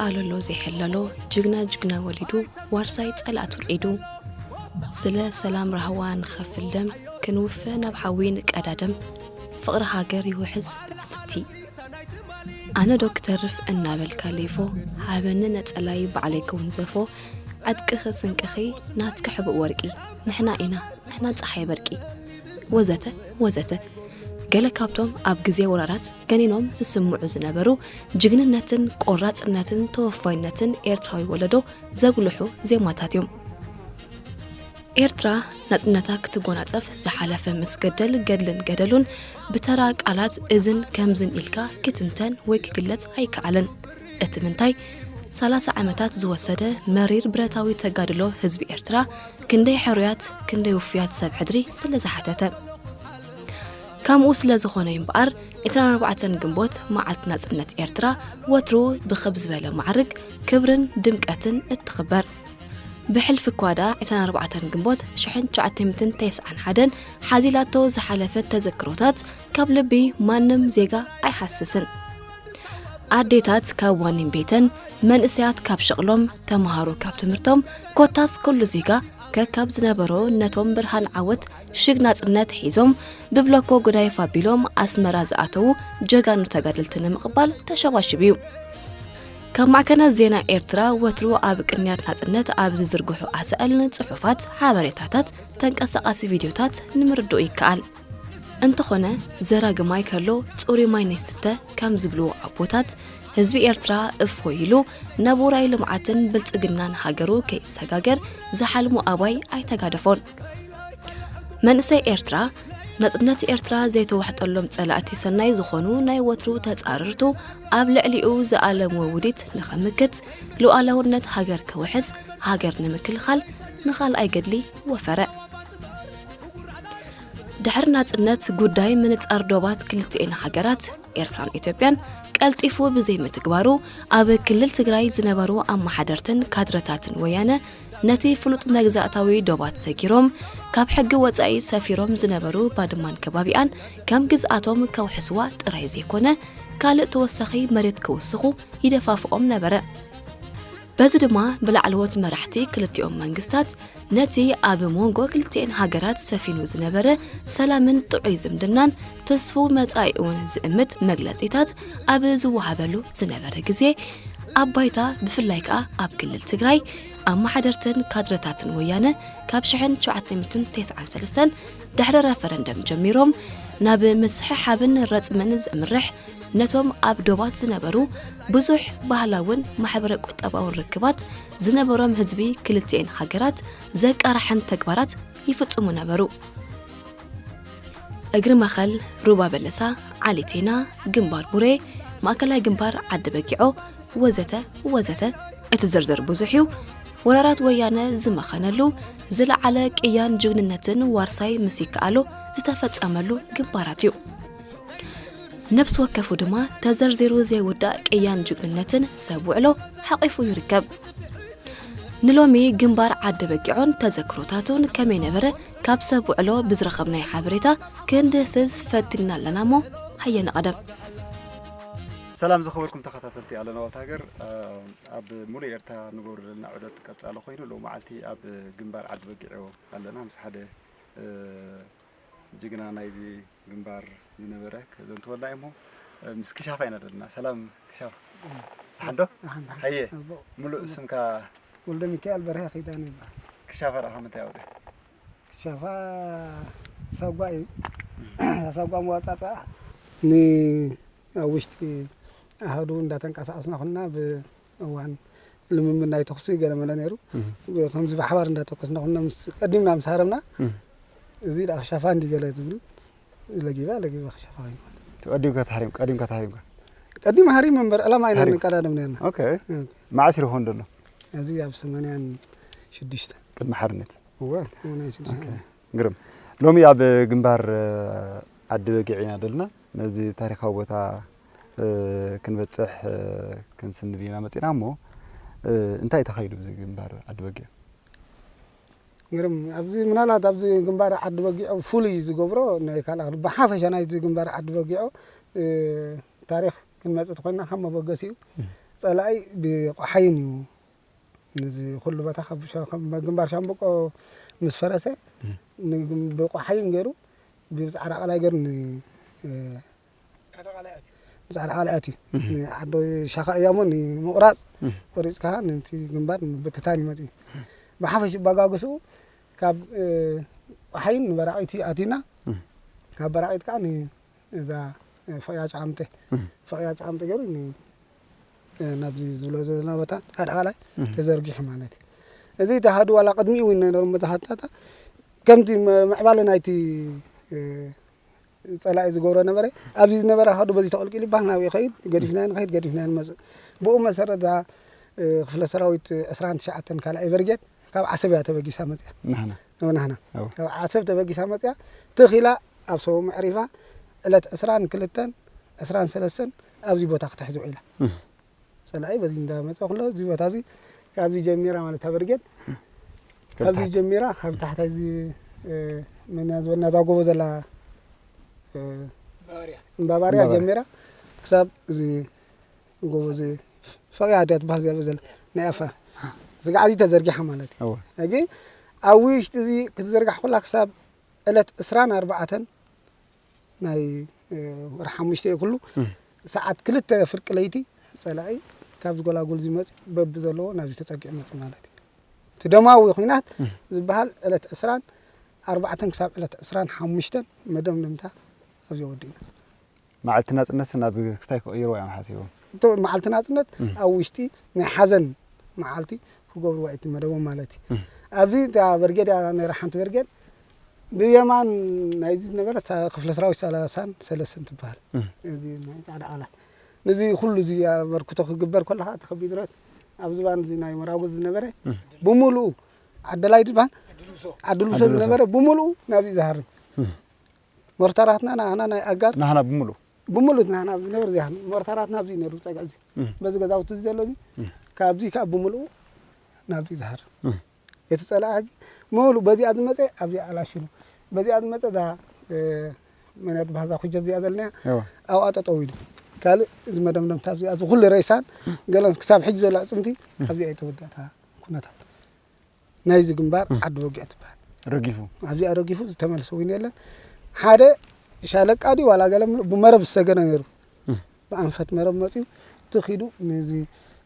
ኣሎሎ ዘይሕለሎ ጅግና ጅግና ወሊዱ ዋርሳይ ጸላእቱ ርዒዱ። ስለ ሰላም ራህዋ ንኸፍል ደም ክንውፈ ናብ ሓዊ ንቀዳደም ፍቕሪ ሃገር ይውሕዝ ብዕትብቲ። ኣነ ዶ ክተርፍ እናበልካ ሌፎ ሃበኒ ነጸላይ ባዕለይ ክውንዘፎ ዕጥቅኺ ስንቅኺ ናትኪ ሕቡእ ወርቂ ንሕና ኢና ንሕና ጸሓይ በርቂ ወዘተ ወዘተ። ገለ ካብቶም ኣብ ግዜ ወራራት ገኒኖም ዝስምዑ ዝነበሩ ጅግንነትን ቆራጽነትን ተወፋይነትን ኤርትራዊ ወለዶ ዘጉልሑ ዜማታት እዮም። ኤርትራ ናጽነታ ክትጎናጸፍ ዝሓለፈ ምስገደል ገድልን ገደሉን ብተራ ቃላት እዝን ከምዝን ኢልካ ክትንተን ወይ ክግለጽ ኣይከኣልን። እቲ ምንታይ፣ ሰላሳ ዓመታት ዝወሰደ መሪር ብረታዊ ተጋድሎ ህዝቢ ኤርትራ ክንደይ ሕሩያት ክንደይ ውፉያት ሰብ ሕድሪ ስለ ዝሓተተ። ከምኡ ስለ ዝኾነ እምበኣር፣ ዕስራን ኣርባዕተን ግንቦት መዓልቲ ናጽነት ኤርትራ ወትሩ ብኽብ ዝበለ ማዕርግ ክብርን ድምቀትን እትኽበር። ብሕልፊ እኳ ደኣ ዕስራን ኣርባዕተን ግንቦት ሽሕን ትሽዓተ ሚእትን ተስዓን ሓደን ሓዚላቶ ዝሓለፈት ተዘክሮታት ካብ ልቢ ማንም ዜጋ ኣይሃስስን። ኣዴታት ካብ ዋኒን ቤተን፣ መንእሰያት ካብ ሸቕሎም፣ ተምሃሮ ካብ ትምህርቶም፣ ኮታስ ኩሉ ዜጋ ከካብ ዝነበሮ ነቶም ብርሃን ዓወት ሽግ ናጽነት ሒዞም ብብለኮ ጎዳይፍ ኣቢሎም ኣስመራ ዝኣተዉ ጀጋኑ ተጋደልቲ ንምቕባል ተሸባሽቡ እዩ። ካብ ማዕከናት ዜና ኤርትራ ወትሩ ኣብ ቅንያት ናጽነት ኣብ ዝዝርግሑ ኣሳእልን ጽሑፋት፣ ሓበሬታታት፣ ተንቀሳቓሲ ቪድዮታት ንምርድኡ ይከኣል። እንተኾነ ዘራጊ ማይ ከሎ ጽሩይ ማይ ነይስተ ከም ዝብልዎ ኣቦታት፣ ህዝቢ ኤርትራ እፎይ ኢሉ ናብ ውራይ ልምዓትን ብልጽግናን ሃገሩ ከይሰጋገር ዝሓልሙ ኣባይ ኣይተጋደፎን። መንእሰይ ኤርትራ፣ ናጽነት ኤርትራ ዘይተዋሕጠሎም ጸላእቲ ሰናይ ዝኾኑ ናይ ወትሩ ተጻረርቱ ኣብ ልዕሊኡ ዝኣለምዎ ውዲት ንኸምክት፣ ሉዓላውነት ሃገር ክውሕስ፣ ሃገር ንምክልኻል ንኻልኣይ ገድሊ ወፈረ። ድሕሪ ናጽነት ጉዳይ ምንጻር ዶባት ክልቲኤን ሃገራት ኤርትራን ኢትዮጵያን ቀልጢፉ ብዘይምትግባሩ፣ ኣብ ክልል ትግራይ ዝነበሩ ኣመሓደርትን ካድረታትን ወያነ ነቲ ፍሉጥ መግዛእታዊ ዶባት ሰጊሮም፣ ካብ ሕጊ ወጻኢ ሰፊሮም ዝነበሩ ባድማን ከባቢኣን ከም ግዝኣቶም ከውሕስዋ ጥራይ ዘይኮነ፣ ካልእ ተወሳኺ መሬት ክውስኹ ይደፋፍኦም ነበረ። በዚ ድማ ብላዕለዎት መራሕቲ ክልቲኦም መንግስታት ነቲ ኣብ መንጎ ክልቲኤን ሃገራት ሰፊኑ ዝነበረ ሰላምን ጥዑይ ዝምድናን ተስፉ መጻኢኡን ዝእምት መግለጺታት ኣብ ዝወሃበሉ ዝነበረ ግዜ፣ ኣብ ባይታ ብፍላይ ከኣ ኣብ ክልል ትግራይ ኣመሓደርትን ካድረታትን ወያነ ካብ ሽሕን ትሽዓተ ሚእትን ተስዓን ሰለስተን ድሕሪ ረፈረንደም ጀሚሮም ናብ ምስሕሓብን ረጽምን ዘምርሕ ነቶም ኣብ ዶባት ዝነበሩ ብዙሕ ባህላውን ማሕበረ ቁጠባውን ርክባት ዝነበሮም ህዝቢ ክልቲኤን ሃገራት ዘቃርሐን ተግባራት ይፍጽሙ ነበሩ። እግሪ መኸል፣ ሩባ በለሳ፣ ዓሊቴና፣ ግንባር ቡሬ፣ ማእከላይ ግንባር ዓዲ በጊዖ ወዘተ ወዘተ። እቲ ዝርዝር ብዙሕ እዩ። ወራራት ወያነ ዝመኸነሉ ዝለዓለ ቅያን ጅግንነትን ዋርሳይ ምስ ይከኣሎ ዝተፈጸመሉ ግንባራት እዩ። ነፍሲ ወከፉ ድማ ተዘርዚሩ ዘይውዳእ ቅያን ጅግንነትን ሰብ ውዕሎ ሓቒፉ ይርከብ። ንሎሚ ግንባር ዓዲ በጊዖን ተዘክሮታቱን ከመይ ነበረ ካብ ሰብ ውዕሎ ብዝረኸብናዮ ሓበሬታ ክንድህስስ ፈቲንና ኣለና እሞ ሃየ ንቐደም። ሰላም ዝኸበርኩም ተኸታተልቲ ኣለናዎት ሃገር፣ ኣብ ሙሉእ ኤርትራ ንገብሮ ዘለና ዑደት ቀጻሊ ኮይኑ ሎሚ መዓልቲ ኣብ ግንባር ዓዲ በጊዖ ኣለና ምስ ሓደ ጅግና ናይዚ ግንባር ዝነበረ ከዘንትወልና እዩ እሞ ምስ ክሻፋ ኢና ዘለና። ሰላም ክሻፋ። ሓንዶ ሓየ ሙሉእ ስምካ? ወልደ ሚካኤል በርሀ ኪዳን ይባል። ክሻፋ ደኣ ካብ ምንታይ ኣውፅእ? ክሻፋ ሳጓ እዩ። ሳጓ መዋጣጣ ን ኣብ ውሽጢ ኣሃዱ እንዳተንቀሳቀስና ኩና ብእዋን ልምምድ ናይ ተኩሲ ገለ መለ ነይሩ። ከምዚ ብሓባር እንዳተኮስና ኩና ምስ ቀዲምና ምስ ሃረምና እዚ ደኣ ክሻፋ እንዲ ገለ ዝብል ለጊባ ለጊባ ክሻፋ ኮይኑ ማለት እዩ። ቀዲምካ ተሃሪም ቀዲምካ ተሃሪምካ ቀዲም ሃሪም እምበር ዕላማ ኢና ሃሪም። ንቀዳደም ነርና። ኦኬ መዓስ ይረኾን ደሎ? እዚ ኣብ ሰማንያን ሽዱሽተ ቅድሚ ሓርነት። እወ ሰማንያን ሽዱሽተ ግርም። ሎሚ ኣብ ግንባር ዓዲ በጊዕ ኢና ደልና። ነዚ ታሪኻዊ ቦታ ክንበፅሕ ክንስንድ ኢና መፂና እሞ እንታይ እዩ ተኻይዱ ብዚ ግንባር ዓዲ በጊዕ? ግርም ኣብዚ ምናልባት ኣብዚ ግንባር ዓዲ በጊዖ ፍሉይ ዝገብሮ ናይ ካልኣ ብሓፈሻ ናይዚ ግንባር ዓዲ በጊዖ ታሪክ ክንመጽእ ተኮይና ከም መበገሲኡ ጸላኢ ብቆሓይን እዩ። ነዚ ኩሉ ቦታ ካብ ሻ-፣ ካብ ግንባር ሻምበቆ ምስ ፈረሰ፣ እም። ንግን-፣ ብቆሓይን ገይሩ፣ ብጻዕዳ ቀላይ ገይሩ ን-፣ እ፣ ጻዕዳ ቀላይ ኣትዩ። እም። ንዓዶ ሻኻ እያሞ ንምቑራጽ እም። ቆሪጽካ ነቲ ግንባር ንምብትታን ይመጽእ እዩ። ብሓፈሽ ባጋግስኡ ካብ፣ እ፣ ቆሓይን ንበራቒት ኣትዩና፣ እም። ካብ በራቒት ከኣ ን-፣ እዛ፣ እ፣ ፍቕያ ጨዓምተ፣ እህ። ፍቕያ ጨዓምተ ገይሩ ን-፣ እ፣ ናብዚ ዝብሎ ዘለና ቦታ ጻዕዳ ቀላይ እህ። ተዘርጊሑ ማለት እዩ። እዚ ተሃዱ ዋላ ቅድሚኡ እውን ናይ ኖርም ተሃታታ ከምቲ መ-፣ ምዕባለ ናይቲ፣ እ፣ ጸላኢ ዝገብሮ ነበረ። ኣብዚ ዝነበረ ሃዱ በዚ ተቐልቂሉ ይበሃል፣ ናብኡ ይኸይድ፣ ገዲፍና ንኸይድ፣ ገዲፍና ንመጽእ። ብኡ መሰረት እዛ፣ እ፣ ክፍለ ሰራዊት ዕስራን ትሽዓተን ካልኣይ ብርጌድ ካብ ዓሰብ እያ ተበጊሳ መጽያ። ናህና። ናህና። ኣዎ። ካብ ዓሰብ ተበጊሳ መጽያ፣ ትኽ ኢላ ኣብ ሰቦ መዕሪፋ፣ ዕለት ዕስራን ክልተን፣ ዕስራን ሰለስተን ኣብዚ ቦታ ክትሕዝ ውዒላ። እህ። ጸላኢ በዚ እንዳመጸ ኩሎ፣ እዚ ቦታ እዚ፣ ካብዚ ጀሚራ ማለት እታ ብርጌድ፣ ካብ ካብዚ ታሕቲ። ጀሚራ፣ ካብ ታሕታይ እዚ፣ እ፣ መን እያ ዝበልና፣ እዛ ጎቦ ዘላ፣ እ፣ እምባባርያ እምባባርያ። ጀሚራ፣ ክሳብ እዚ ጎቦ እዚ፣ ፈቂያ ድያ ትበሃል፣ እዚኣ ዘላ፣ ናይ ኣፋ። ስጋዕ እዚ ተዘርጊሓ ማለት እዩ። እወ። ሕጂ፣ ኣብ ውሽጢ እዚ ክትዝርጋሕ ኩላ ክሳብ ዕለት ዕስራን ኣርባዕተን ናይ፣ እ፣ ወርሒ ሓሙሽተ እዩ ኩሉ። እም። ሰዓት ክልተ ፍርቂ ለይቲ ጸላኢ ካብዚ ጎላጉል እዚ መጺኡ በብዘለዎ ናብዚ ተጸጊዑ መጺኡ ማለት እዩ። እቲ ደማዊ ኲናት እም። ዝበሃል ዕለት ዕስራን ኣርባዕተን ክሳብ ዕለት ዕስራን ሓሙሽተን መደምደምታ ኣብዚ ወዲእና። መዓልቲ ናጽነት ናብ ክስታይ ክቕይርዎ እዮም ሓሲቦም። እቶ መዓልቲ ናጽነት እም። ኣብ ውሽጢ ናይ ሓዘን መዓልቲ ክገብርዋ እዩ እቲ መደቦም ማለት እዩ። እም። ኣብዚ እታ በርጌድ እያ ነይራ፣ ሓንቲ በርጌድ ብየማን ናይዚ ዝነበረት ክፍለ ሰራዊት ሰላሳን ሰለስተን ትበሃል። እም። እዚ ናይ ጻዕዳ ቃላ። ነዚ ኩሉ እዚ ኣበርክቶ ክግበር ከለኻ፣ እቲ ከቢድ ብረት ኣብ ዝባን እዚ ናይ መራጎ ዝነበረ እም። ብምሉኡ ዓደላይ ዝበሃል ዓዲ ልብሶ ዓዲ ልብሶ ዓዲ ልብሶ። ዝነበረ ብምሉኡ ናብዚ ዝሃርም። እም። ሞርታራትና ናህና ናይ ኣጋር ናህና ብምሉኡ። ብምሉእ ናህና ዝነብር እዚኣ ሞርታራትና ኣብዚ ነሩ ጸግዕ እዚ። እም። በዚ ገዛውቲ እዚ ዘሎ እዚ። እም። ካብዚ ካብ ብምሉኡ ናብዚ ዝሃር። እም። እቲ ጸላኢ ሕጂ ምሉእ በዚኣ ዝመጸ ኣብዚኣ ኣላሽኑ። በዚኣ ዝመጸ እዛ፣ እ፣ መን እያ ትበሃል እዛ ኩጀ እዚኣ ዘለናያ? እዋ። ኣብኣ ጠጠው ኢሉ። ካልእ እዚ መደምደምታ ኣብዚኣ እዚ ኩሉ ሬሳን ገለን ክሳብ ሕጂ ዘሎ ኣጽምቲ እም። ኣብዚኣ የተወዳእታ ኩነታት። ናይዚ ግንባር እም። ዓዲ ወጊዕ ትበሃል። ረጊፉ። ኣብዚኣ ረጊፉ ዝተመልሰ እውን የለን። ሓደ ሻለቃ ድዩ ዋላ ገለ ምሉእ ብመረብ ዝሰገነ ነይሩ። እም። ብኣንፈት መረብ መጺኡ ትኺዱ ነዚ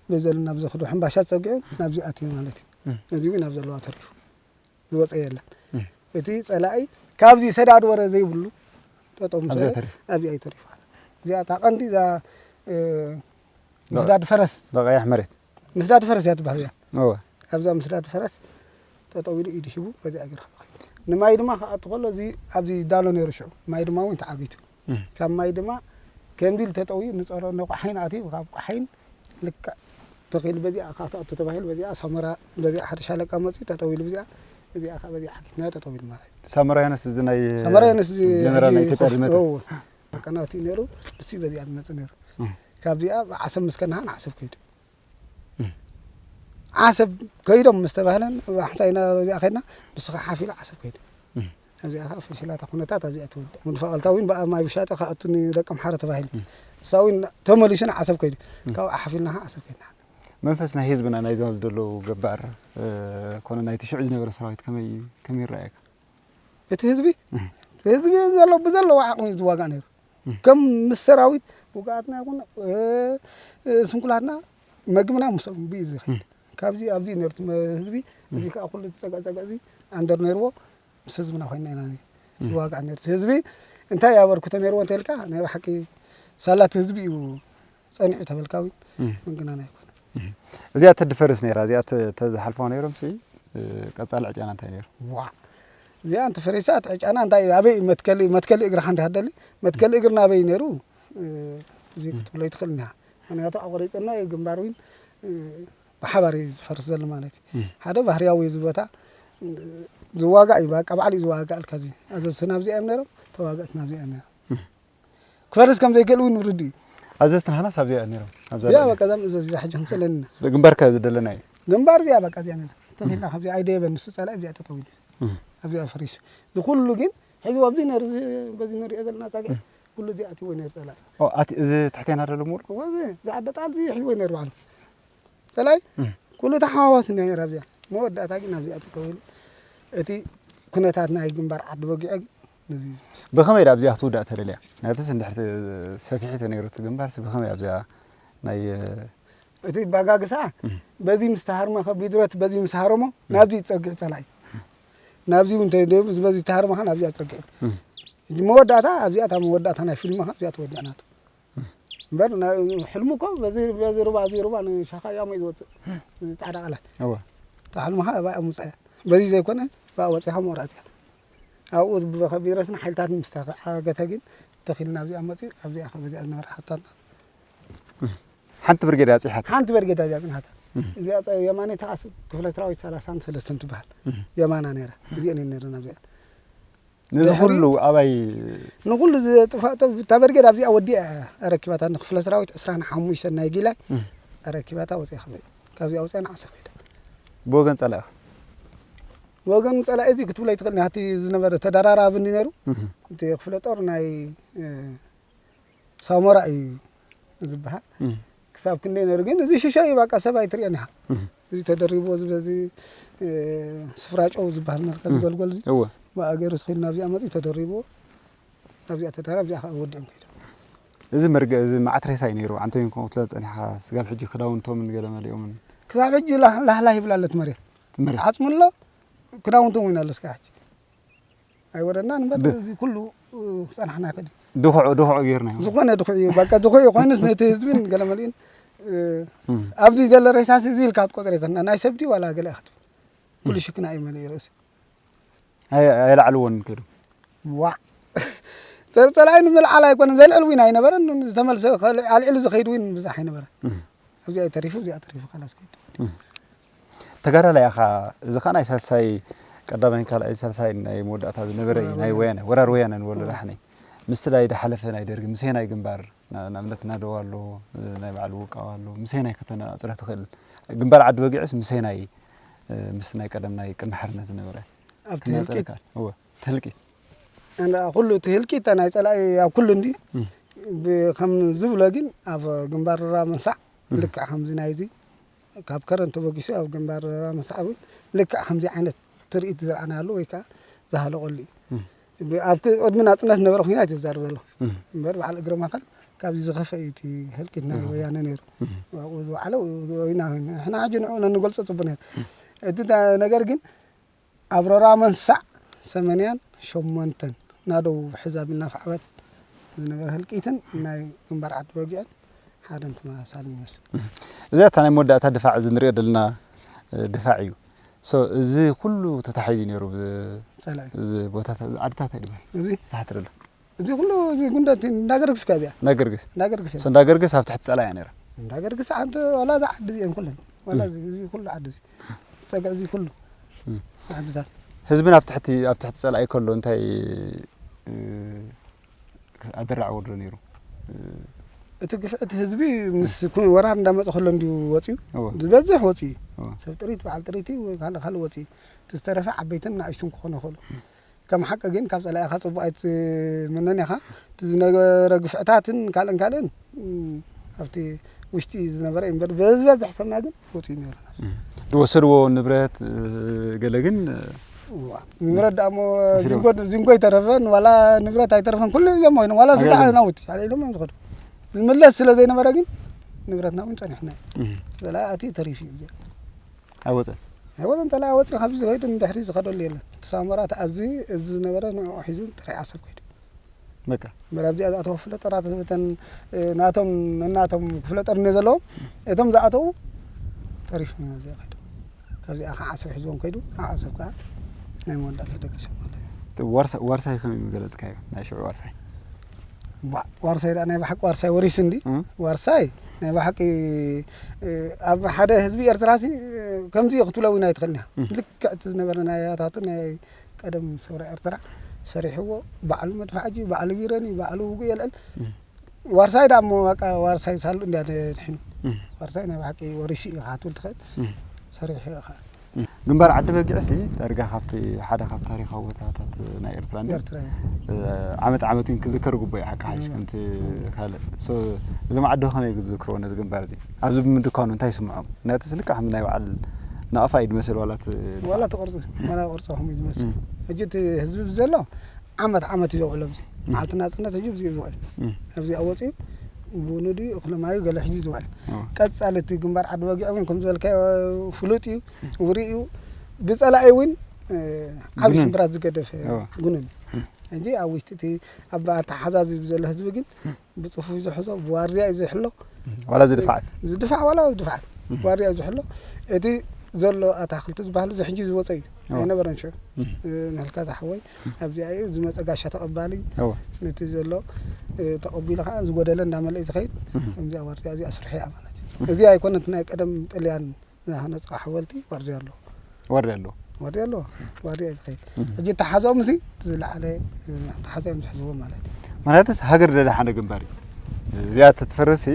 በዘሉ ናብ ዘኽዶ ሕምባሻ ጸጊዑ ናብዚ ኣትዩ ማለት እዩ። እም። እዚ እውን ኣብ ዘለዋ ተሪፉ። ዝወጸ የለን። እም። እቲ ጸላኢ ካብዚ ሰዳድ ወረ ዘይብሉ ጠጠው ምስ ኣብዚኣ በለ ተሪፉ። ኣብዚኣ እዩ ተሪፉ። እዚኣ እታ ቀንዲ እዛ፣ እ፣ ዶ-፣ ምስዳድ ፈረስ። ዶ ቀያሕ መሬት። ምስዳድ ፈረስ እያ ትበሃል እዚኣ። እወ። ኣብዛ ምስዳድ ፈረስ ጠጠው ኢሉ ኢዱ ሂቡ በዚኣ ገይሩ ከኣ ከይዱ። ንማይ ድማ ክኣቱ ከሎ እዚ ኣብዚ ዳሎ ነይሩ ሽዑ። ማይ ድማ እውን ተዓጊቱ። እም። ካብ ማይ ድማ ከምዚ ኢሉ ተጠውዩ ንጸሮ ንቋሓይን ኣትዩ፣ ካብ ቋሓይን ልክዕ ተኺሉ በዚኣ ካብ ትኣቱ ተባሂሉ በዚኣ ሰመራ በዚኣ ሓደ ሻለቃ መጺኡ ተጠው ኢሉ በዚኣ፣ በዚኣ ከኣ በዚኣ ሓጊትና ተጠው ኢሉ ማለት እዩ። ሳሞራ ዮኑስ እዚ ናይ ሳሞራ ዮኑስ እዚ ጀነራል ናይ ሕጂ ኢትዮጵያ ኮፍ-፣ ዝመተ። እዎ። በቃ ናቱ እዩ ነይሩ፣ ንሱ እዩ በዚኣ ዝመጽእ ነይሩ። እም። ካብዚኣ ብዓሰብ ምስ ከነሃ ንዓሰብ ከይዱ። እም። ዓሰብ ከይዶም ምስ ተባህለን፣ ብሓንሳእ ኢና በዚኣ ከይድና፣ ንሱ ኸዓ ሓፍ ኢሉ ዓሰብ ከይዱ። እም። ኣብዚኣ ኸዓ ፈሺላታ ኩነታት ኣብዚኣ ትወድእ። ምድፋ ቀልታ እውን ብኣ ማይ ብሻጠ ክኣቱ ንደቂ ኣምሓራ ተባሂሉ። እም። ንሳ እውን ተመሊሱ ንዓሰብ ከይዱ። እም። ካብኣ ሓፍ ኢልና ኸዓ ዓሰብ ከይድና። መንፈስ ናይ ህዝብና ናይዞም ዘለዉ ገባር፣ እ፣ ኮነ ናይቲ ሽዑ ዝነበረ ሰራዊት ከመይ፣ ከመይ ይረኣየካ? እቲ ህዝቢ፣ እም። እቲ ህዝቢ ዘሎ ብዘለዎ ዓቕሚ እዩ ዝዋጋእ ነይሩ። እም። ከም ምስ ሰራዊት ውግኣትና ይኹን፣ እ፣ እ፣ ስንኩላትና መግብና ምስኦም ብኡ እዩ ዝኸይድ። እም። ካብዚ ኣብዚ ነርቱ መ-፣ ህዝቢ፣ እዚ እም። ከኣ ኩሉ ዝጸጋጸገ እዚ ኣንደር ነይርዎ፣ ምስ ህዝብና ኮይንና ኢና እም። ዝዋጋእ ነርቱ። ህዝቢ እንታይ ኣበርክቶ ነይርዎ እንተልካ፣ ናይ ብሓቂ ሳላት ህዝቢ እዩ ጸኒዑ ተበልካ እውን እም። ምግናን ኣይኮነን። እም። እዚኣ ተድፈርስ ነይራ፣ እዚኣ ተ-፣ ተዝሓልፎ ነይሮም ሲ፣ እ፣ ቀጻሊ ዕጫና እንታይ ነይሩ? ዋ። እዚኣ እንተፈሪሳ፣ እቲ ዕጫና እንታይ እዩ? ኣበይ እዩ? መትከሊ፣ መትከሊ እግርኻ እንዲሃ ደሊ? መትከሊ እግርና ኣበይ ነይሩ? እ፣ እዚ እም። ክትብሎ ይትኽእል እንዲሃ። ምኽንያቱ ኣቑሪጽና እዩ፣ ግንባር እውን፣ እ፣ ብሓባር እዩ ዝፈርስ ዘሎ ማለት እዩ። እም። ሓደ ባህርያዊ እዩ፣ እዚ ቦታ፣ እ፣ ዝዋጋእ እዩ፣ በቃ ባዕሉ እዩ ዝዋጋእ ኣልካ፣ እዚ ኣዘዝቲ ናብዚ እዮም ነይሮም፣ ተዋጋእቲ ናብዚ እዮም ነይሮም። እም። ክፈርስ ከም ዘይክእል እውን ርዱእ እዩ። ኣዘዝቲ ናህናስ ኣብዚኣ እዮም ነይሮም፣ ኣብዛ እዚኣ ልዕሊ። በቃ እዛ ምእዘዝ እዛ ሕጂ ክንስእለኒ ኢና። ግንባር ከ ዝደለና እዩ። ግንባር እዚኣ በቃ እዚኣ ነይራ። ተኺልና እም። ካብዚኣ ኣይደየበን፣ ንሱ ጸላኢ ኣብዚኣ ጠጠው ኢሉ። እም። ኣብዚኣ ፈሪሱ። እዚ ኩሉ ግን ሕዚ ኣብዚ ነይሩ፣ እዚ በዚ ንሪኦ ዘለና ጸግዒ እም። ኩሉ እዚኣ ኣትዎ ነይሩ ጸላኢ። ኣቲ እዚ ትሕቴና ዘሎ ሙሉ ወዚ ዝዓበጣ እዚ ይሕልዎ ነይሩ ባዕሉ ጸላኢ። ኩሉ ተሓዋዋስ ነይሩ ኣብዚኣ። መወዳእታ ግን ኣብዚኣ ትከውሉ እቲ ኩነታት ናይ ግንባር ዓዲ በጊዖ ግን ነዚ እዩ ዝመስል። ብኸመይ ዳ ኣብዚኣ ክትውዳእ ተደልያ? ናትስ እንድሕር ሰፊሒት ነይሩ እቲ ግንባርስ ብኸመይ ኣብዚኣ ናይ እቲ ባጋግሳ በዚ ምስ ተሃርመ ከቢድረት በዚ ምስ ሃረሞ ናብዚ ይጸግዕ ጸላኢ ናብዚ እውን እንተ በዚ ተሃርመኻ ናብዚኣ ጸግዑ መወዳእታ ኣብዚኣ እታ መወዳእታ ናይ ፊልምኻ ኣብዚኣ ትወድዕ ናቱ እምበር ናይ- ሕልሙ እኮ በዚ በዚ ሩባ እዚ ሩባ ንሻኻ ያሞ እዩ ዝወፅእ እዚ ፃዕዳ ቃላት እወ እታ ሕልምኻ እባ ሙፃያ በዚ ዘይኮነ ብኣ ወፂኻ ምቑራፅ እያ ኣብኡ ብኸቢረትን ሓይልታት ምስ ተዓገተ ግን ተኺልና ኣብዚኣ መፅኡ ኣብዚኣ ከበዚኣ ዝነበረ ሓታና ሓንቲ ብርጌድ ኣፂሓት ሓንቲ በርጌድ እዚኣ ፅንሓታ እዚኣ ፀ- የማነይ ተዓስ ክፍለ ሰራዊት ሰላሳን ሰለስተን ትበሃል የማና ነይራ እዚአን እየን ነይረን ኣብዚኣ ነዚ ኩሉ ኣባይ ንኩሉ ዝጥፋእ እታ በርጌድ ኣብዚኣ ወዲኣ ኣረኪባታ ንክፍለ ሰራዊት ዕስራን ሓሙሽተን ናይ ጊላይ ኣረኪባታ ወፂኣ ከበ ካብዚኣ ወፂኣ ንዓሰብ ከይዳ ብወገን ፀላኢ ወገን ፀላኢ እዚ ክትብሎ ይትኽእል ናቲ ዝነበረ ተደራራቢ እንዲ ነይሩ እቲ ክፍለ ጦር ናይ ሳሞራ እዩ ዝበሃል ክሳብ ክንደይ ነይሩ ግን እዚ ሽሻ እዩ በቃ ሰብ ኣይትሪኦን ኢኻ እዚ ተደሪብዎ እዚ በዚ ስፍራ ጨው ዝበሃል መልካ ዝጎልጎል እዚ እወ ብኣገሩ ተኺሉ ናብዚኣ መፅኡ ተደሪብዎ ናብዚኣ ተዳራ ኣብዚኣ ከዓ ወዲኦም ከይዶም እዚ መርገ እዚ መዓት ሬሳ እዩ ነይሩ ኣንተ ይንኮ ክትለ ፀኒሕካ ስጋብ ሕጂ ክዳውንቶምን ገለ መሊኦምን ክሳብ ሕጂ ላህ- ላህላህ ይብላ ኣለት መሬት ትመሪ ዓፅሙ ኣሎ ክዳውንቶም ወይና ኣለስካ ሕጂ ኣይወረድና ንበር እዚ ኩሉ ክፀናሕና ይኽእል እዩ ድኹዑ ድኹዑ ጌርና እዩ ዝኾነ ድኹዒ እዩ በቃ ድኹዒ ኮይኑስ ነቲ ህዝብን ገለ መሊኡን ኣብዚ ዘሎ ሬሳሲ እዚ ኢልካ ትቆፅሬተና ናይ ሰብ ድዩ ዋላ ገለ ክትብል ኩሉ ሽክና እዩ መሊኡ ርእሲ ኣይ- ኣይላዕልዎን ከዱ ዋዕ ፀርፀላይ ንምልዓል ኣይኮነ ዘልዕል ዊን ኣይነበረን ዝተመልሰ ከልዕ- ኣልዕሉ ዝኸይድ ዊን ብዙሕ ኣይነበረን ኣብዚኣ ተሪፉ እዚኣ ተሪፉ ካላስ ከይድ ተጋዳላይ ኢኻ እዚ ኸዓ ናይ ሳልሳይ ቀዳማይን ካልኣይ ሳልሳይ ናይ መወዳእታ ዝነበረ እዩ ናይ ወያነ ወራር ወያነ ንበሎ ዳሕኒ ምስቲ ናይ ድሓለፈ ናይ ደርጊ ምሰይ ናይ ግንባር ና- ንኣብነት ናደው ኣሎ ናይ በዓል ውቃው ኣሎ ምሰይ ናይ ከተነፃፅሮ ትኽእል ግንባር ዓዲ በጊዕስ ምሰይ ናይ ምስ ናይ ቀደም ናይ ቅድሚ ሓርነት ዝነበረ ኣብቲ ህልቂት ክነፅረካ እወ ትህልቂት እንዳ ኩሉ እቲ ህልቂት ናይ ፀላኢ ኣብ ኩሉ እንዲ ከም ዝብሎ ግን ኣብ ግንባር ራ መንሳዕ ልክዕ ከምዚ ናይዚ ካብ ከረን ተበጊሱ ኣብ ግንባር ራ መንሳዕ እውን ልክዕ ከምዚ ዓይነት ትርኢት ዝረኣናሉ ወይ ከዓ ዝሃለቀሉ እዩ ኣብ ቅድሚ ናፅነት ነበረ ኩናት ይዛርብ ዘሎ እምበር በዓል እግረ ማኸል ካብዚ ዝኸፈ እዩ እቲ ህልቂት ናይ ወያነ ነይሩ ኣብኡ ዝወዓለ ኢና ንሕና ሕጂ ንዕኡ ነንገልፆ ፅቡቅ ነይሩ እቲ ነገር ግን ኣብ ሮራ መንሳዕ ሰመንያን ሸሞንተን ናደው ሕዛብ እናፋዕበት ዝነበረ ህልቂትን ናይ ግንባር ዓዲ ወጊዕን ሓደን ተመሳሳሊ ይመስል። እዚኣ እታ ናይ መወዳእታ ድፋዕ እዚ ንሪኦ ዘለና ድፋዕ እዩ። So እዚ ኩሉ ተታሒዙ ነይሩ። ጸላኢ እዚ ቦታታት ዓድታት ኣይድባል እዚ ታሕቲ ደሎ እዚ ኩሉ እዚ ጉንደት እንዳገርግስ እኮ እዚኣ እንዳገርግስ እንዳገርግስ እያ። So እንዳገርግስ ኣብ ትሕቲ ጸላኢ እያ ነይራ። እንዳገርግስ ሓንቲ ዋላ እዛ ዓዲ እዚአን ኩለን ዋላ እዚ እዚ ኩሉ ዓዲ እዚ ጸግዒ እዚ ኩሉ ዓድታት ህዝብን ኣብ ትሕቲ ኣብ ትሕቲ ጸላኢ ከሎ እንታይ ኣደራዕ ወርዶ ነይሩ? እቲ ግፍዕቲ ህዝቢ ምስ ኩ- ወራር እንዳመፀ ከሎ እንዲዩ ወፅዩ እወ። ዝበዝሕ ወፅዩ እወ። ሰብ ጥሪት በዓል ጥሪት እዩ ወይ ካልእ ካልእ ወፅዩ እቲ ዝተረፈ ዓበይትን ንኣሽቱን ክኾኑ ይኽእሉ ከም ሓቂ ግን ካብ ፀላኢኻ ፅቡቅ ኣይትምነን ኢኻ እቲ ዝነበረ ግፍዕታትን ካልእን ካልእን እም፣ ኣብቲ ውሽጢ ዝነበረ እዩ እምበር በዝበዝሕ ሰብና ግን ወፅዩ ነይሩ ዝወሰድዎ ንብረት ገለ ግን ንብረት ደኣ እሞ ዚንጎ ይተረፈን ዋላ ንብረት ኣይተረፈን ኩሉ ኢሎም ኮይኖም ዋላ ስጋ ናውቲ ኣለ ኢሎም እዮም ዝኸዱ ዝምለስ ስለ ዘይነበረ ግን ንብረትና እውን ፀኒሕና እዩ ፀላኢ ኣትዩ ተሪፉ እዩ ኣይወፀን ኣይወፀን ፀላኢ ወፂኡ ካብዚ ዝኸይዱ ንድሕሪ ዝኸደሉ የለን እቲ ሳሞራ ተኣዚ እዚ ዝነበረ ንዕኡ ሒዙ ጥራይ ዓሰብ ከይዱ በቃ እምበር ኣብዚኣ ዝኣተወ ክፍለ ጦራት እተን ናቶም ነናቶም ክፍለ ጦር እነ ዘለዎም እቶም ዝኣተዉ ተሪፎም እዮም ኣብዚኣ ከይዶም ካብዚኣ ከዓ ዓሰብ ሒዝዎም ከይዱ ኣብ ዓሰብ ከዓ ናይ መወዳእታ ደቂሶም ማለት እዩ ዋርሳይ ከመይ ምገለፅካዮ ናይ ሽዑ ዋርሳይ ዋርሳይ ደኣ ናይ ብሓቂ ዋርሳይ ወሪሱ እንዲ ዋርሳይ ናይ ብሓቂ ኣብ ሓደ ህዝቢ ኤርትራ ሲ ከምዚ እዩ ክትብሎ እውን ኣይትኽእልን እያ ልክዕ እቲ ዝነበረ ናይ ኣያታቱ ናይ ቀደም ሰውራ ኤርትራ ሰሪሕዎ ባዕሉ መድፍዓጂ ባዕሉ ቢረኒ ባዕሉ ውጉእ የልዕል ዋርሳይ ዳ እሞ በቃ ዋርሳይ ሳሉ እንዲያ ድሒኑ ዋርሳይ ናይ ብሓቂ ወሪሱ እዩ ክትብል ትኽእል ሰሪሑ እዩ ከዓ ግንባር ዓዲ በጊዕሲ ዳርጋ ካብቲ ሓደ ካብ ታሪኻዊ ቦታታት ናይ ኤርትራ እንድዩ። ኤርትራ እዩ። ዓመት ዓመት እውን ክዝከር ግቡእ እዩ፣ ሓቂ ሓይሽ እም። ከምቲ ካልእ። ሶ፣ እዞም ዓዲ ከመይ ክዝክርዎ ነዚ ግንባር እዚ? ኣብዚ ብምድካኑ እንታይ ይስምዖም? ምክንያቱ ስልካ ከም ናይ በዓል ናቕፋ እዩ ዝመስል ዋላ እቲ ዋላ እቲ ቅርጺ፣ ዋላ ቅርጺ ከምኡ እዩ ዝመስል። እም። ሕጂ እቲ ህዝቢ ዘሎ ዓመት ዓመት እዩ ዘውዕሎ ኣብዚ። እም። መዓልቲ ናጽነት ሕጂ ኣብዚ እዩ ዝውዕል። እም። ኣብዚ ኣወጺኡ ቡኑ ድዩ እኽለ ማዩ ገለ ሕጂ ዝውዕል። እዎ። ቀጻሊ እቲ ግንባር ዓዲ በጊዕ እውን ከም ዝበልካዮ ፍሉጥ እዩ፣ ውሩይ እዩ። ብጸላኢ እውን፣ እ፣ ዓቢ ግኑን። ስምብራት ዝገደፈ እዎ። ግኑን እዩ። እም። ሕጂ ኣብ ውሽጢ እቲ ኣብ ኣተሓዛዝቢ ዘሎ ህዝቢ ግን ብጽፉፍ እዩ ዝሕዞ፣ ብዋርድያ እዩ ዝሕሎ። ዋላ ዝድፋዓት። ዝድፋዕ ዋላ ዝድፋዓት። እም። ዋርድያ እዩ ዝሕሎ። እቲ ዘሎ ኣታኽልቲ ዝበሃል እዚ ሕጂ ዝወጸ እዩ። እዎ። ኣይነበረን ሽዑ። እም። እ፣ ናልካ ዝሓወይ ኣብዚኣ እዩ ዝመጸ ጋሻ ተቐባሊ። እዎ። ነቲ ዘሎ፣ እ፣ ተቐቢሉ ከዓ ዝጎደለ እንዳመልእ እዩ ዝኸይድ። እም። ከምዚኣ ዋርድያ እዚኣ ስርሑ እያ ማለት እዩ። እም። እዚ ኣይኮነት ናይ ቀደም ጥልያን ዝሃነጾ ሓወልቲ ዋርድያ ኣሎ። ዋርድያ ኣሎ። ዋርድያ ኣሎ። ዋርድያ እዩ ዝኸይድ። እም። ሕጂ ተሓዞም እዚ ዝለዓለ፣ እ፣ ተሓዞም ዝሕዝዎ ማለት እዩ። ማለትስ ሃገር ደደ ሓደ ግንባር እዩ። እዚኣ ተትፈርሲ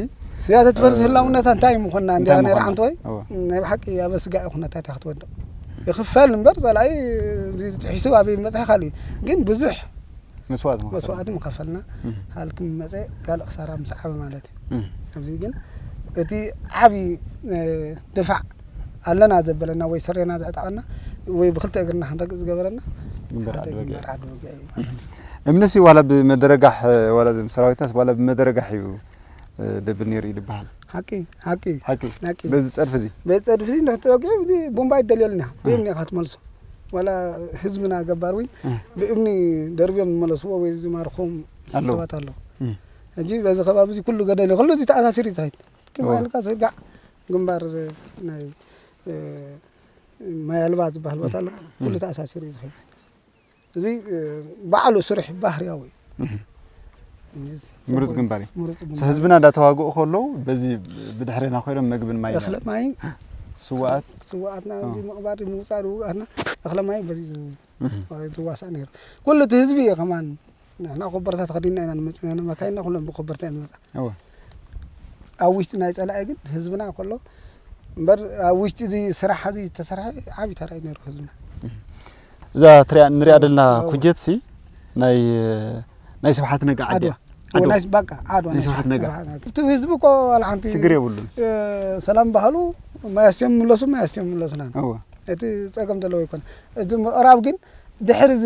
እዚኣ ተትፈርሲ እ፣ ህላውነታ እንታይ ምኾንና እንታይ እንዲያ ነይራ ምኾንና? ሓንቲ ወይ? እዎ። ናይ ብሓቂ ኣብ ኣስጋኢ ኩነታት እያ ክትወድቕ። ይኽፈል እምበር ጸላኢ እዚ ጥሒሱ ኣበይ ይበጽሕ ካልእ እዩ። ግን ብዙሕ መስዋእቲ ምኸፈልና። መስዋእቲ ምኸፈልና። እም። ሃልኪ መጸ ካልእ ክሳራ ምስ ዓበ ማለት እዩ። እም። ኣብዚ ግን እቲ ዓቢ፣ እ፣ ድፋዕ ኣለና ዘበለና ወይ ስሬና ዘዕጠቐና ወይ ብክልተ እግርና ክንረግጽ ዝገበረና ግንባር ሓደ ዓዲ በጊዕ። ግንባር ዓዲ በጊዕ እዩ ማለት እዩ። እምንሲ ዋላ ብመደረጋሕ፣ ዋላ ሰራዊትናስ ዋላ ብመደረጋሕ እዩ፣ እ፣ ደብል ነይሩ እዩ ዝበሃል። ሓቂ፣ ሓቂ። ሓቂ። ሓቂ። በዚ ጸድፊ እዚ? በዚ ጸድፊ እዚ እንድሕር ተወጊዑ፣ እዚ ቦምባ ኣይደልየሉን እያ። እ። ብእምኒ ኢኻ ትመልሶ። ዋላ ህዝብና ገባር እውን እ። ብእምኒ ደርብዮም ዝመለስዎ ወይ ዝማርኾም ኣለዉ። ሰባት ኣለዉ። እ። ሕጂ በዚ ከባቢ እዚ ኩሉ ገደል እዩ። ኩሉ እዚ ተኣሳሲሩ እዩ ዝኸይድ። ከም እዎ። ኢልካ ስጋዕ ግንባር ናይ፣ እ፣ ማይ ኣልባ ዝበሃል ቦታ ኣሎ። እ። ኩሉ ተኣሳሲሩ እዩ ዝኸይድ። እዚ፣ እ፣ ባዕሉ ስሩሕ ባህርያዊ እዩ። እህ። እዚ ምሩጽ ጽቡቅ ግንባር እዩ። ምሩጽ ስ-፣ ግንባር። ህዝብና እንዳተዋግኡ ከለዉ በዚ ብድሕሬና ኮይኖም መግብን ማይን እኽለ ማይ ስዋኣት? ስዋኣትና እ። እዚ ምቕባር ምውጻእ ውግኣትና እኽለ ማይ በዚ ዝ-፣ እህ። ዝዋሳእ ነይሩ። ኩሉ እቲ ህዝቢ እዩ ከማን ንሕና ኮበርታ ተኸዲንና ኢና ንመጽእ፣ መካይንና ኩለን ብኮበርታ እየን ዝመጻ። እወ። ኣብ ውሽጢ ናይ ጸላኢ ግን ህዝብና ከሎ እምበር ኣብ ውሽጢ እዚ ስራሕ እዚ ዝተሰርሐ ዓቢ ተራ እዩ ነይሩ ህዝብና። እዛ ትሪኣ፣ ንሪኣ ዘለና እወ። ኩጀትሲ ናይ፣ ናይ ስብሓት ነጋ ዓዲ ዓድዋ። እያ። ዓድዋ። ናይ ስ-፣ በቃ ዓድዋ ናይ ናይ ስብሓት ስብሓት ነጋ። ነጋ። እቲ ህዝቢ እኮ ዋላ ሓንቲ ሽግር የብሉን። እ፣ ሰላም ባህሉ ማያስዮም ምለሱ፣ ማያስዮም ምለሱና። እወ። እቲ ጸገም ዘለዎ ይኮነ። እዚ ምቕራብ ግን ድሕሪ እዚ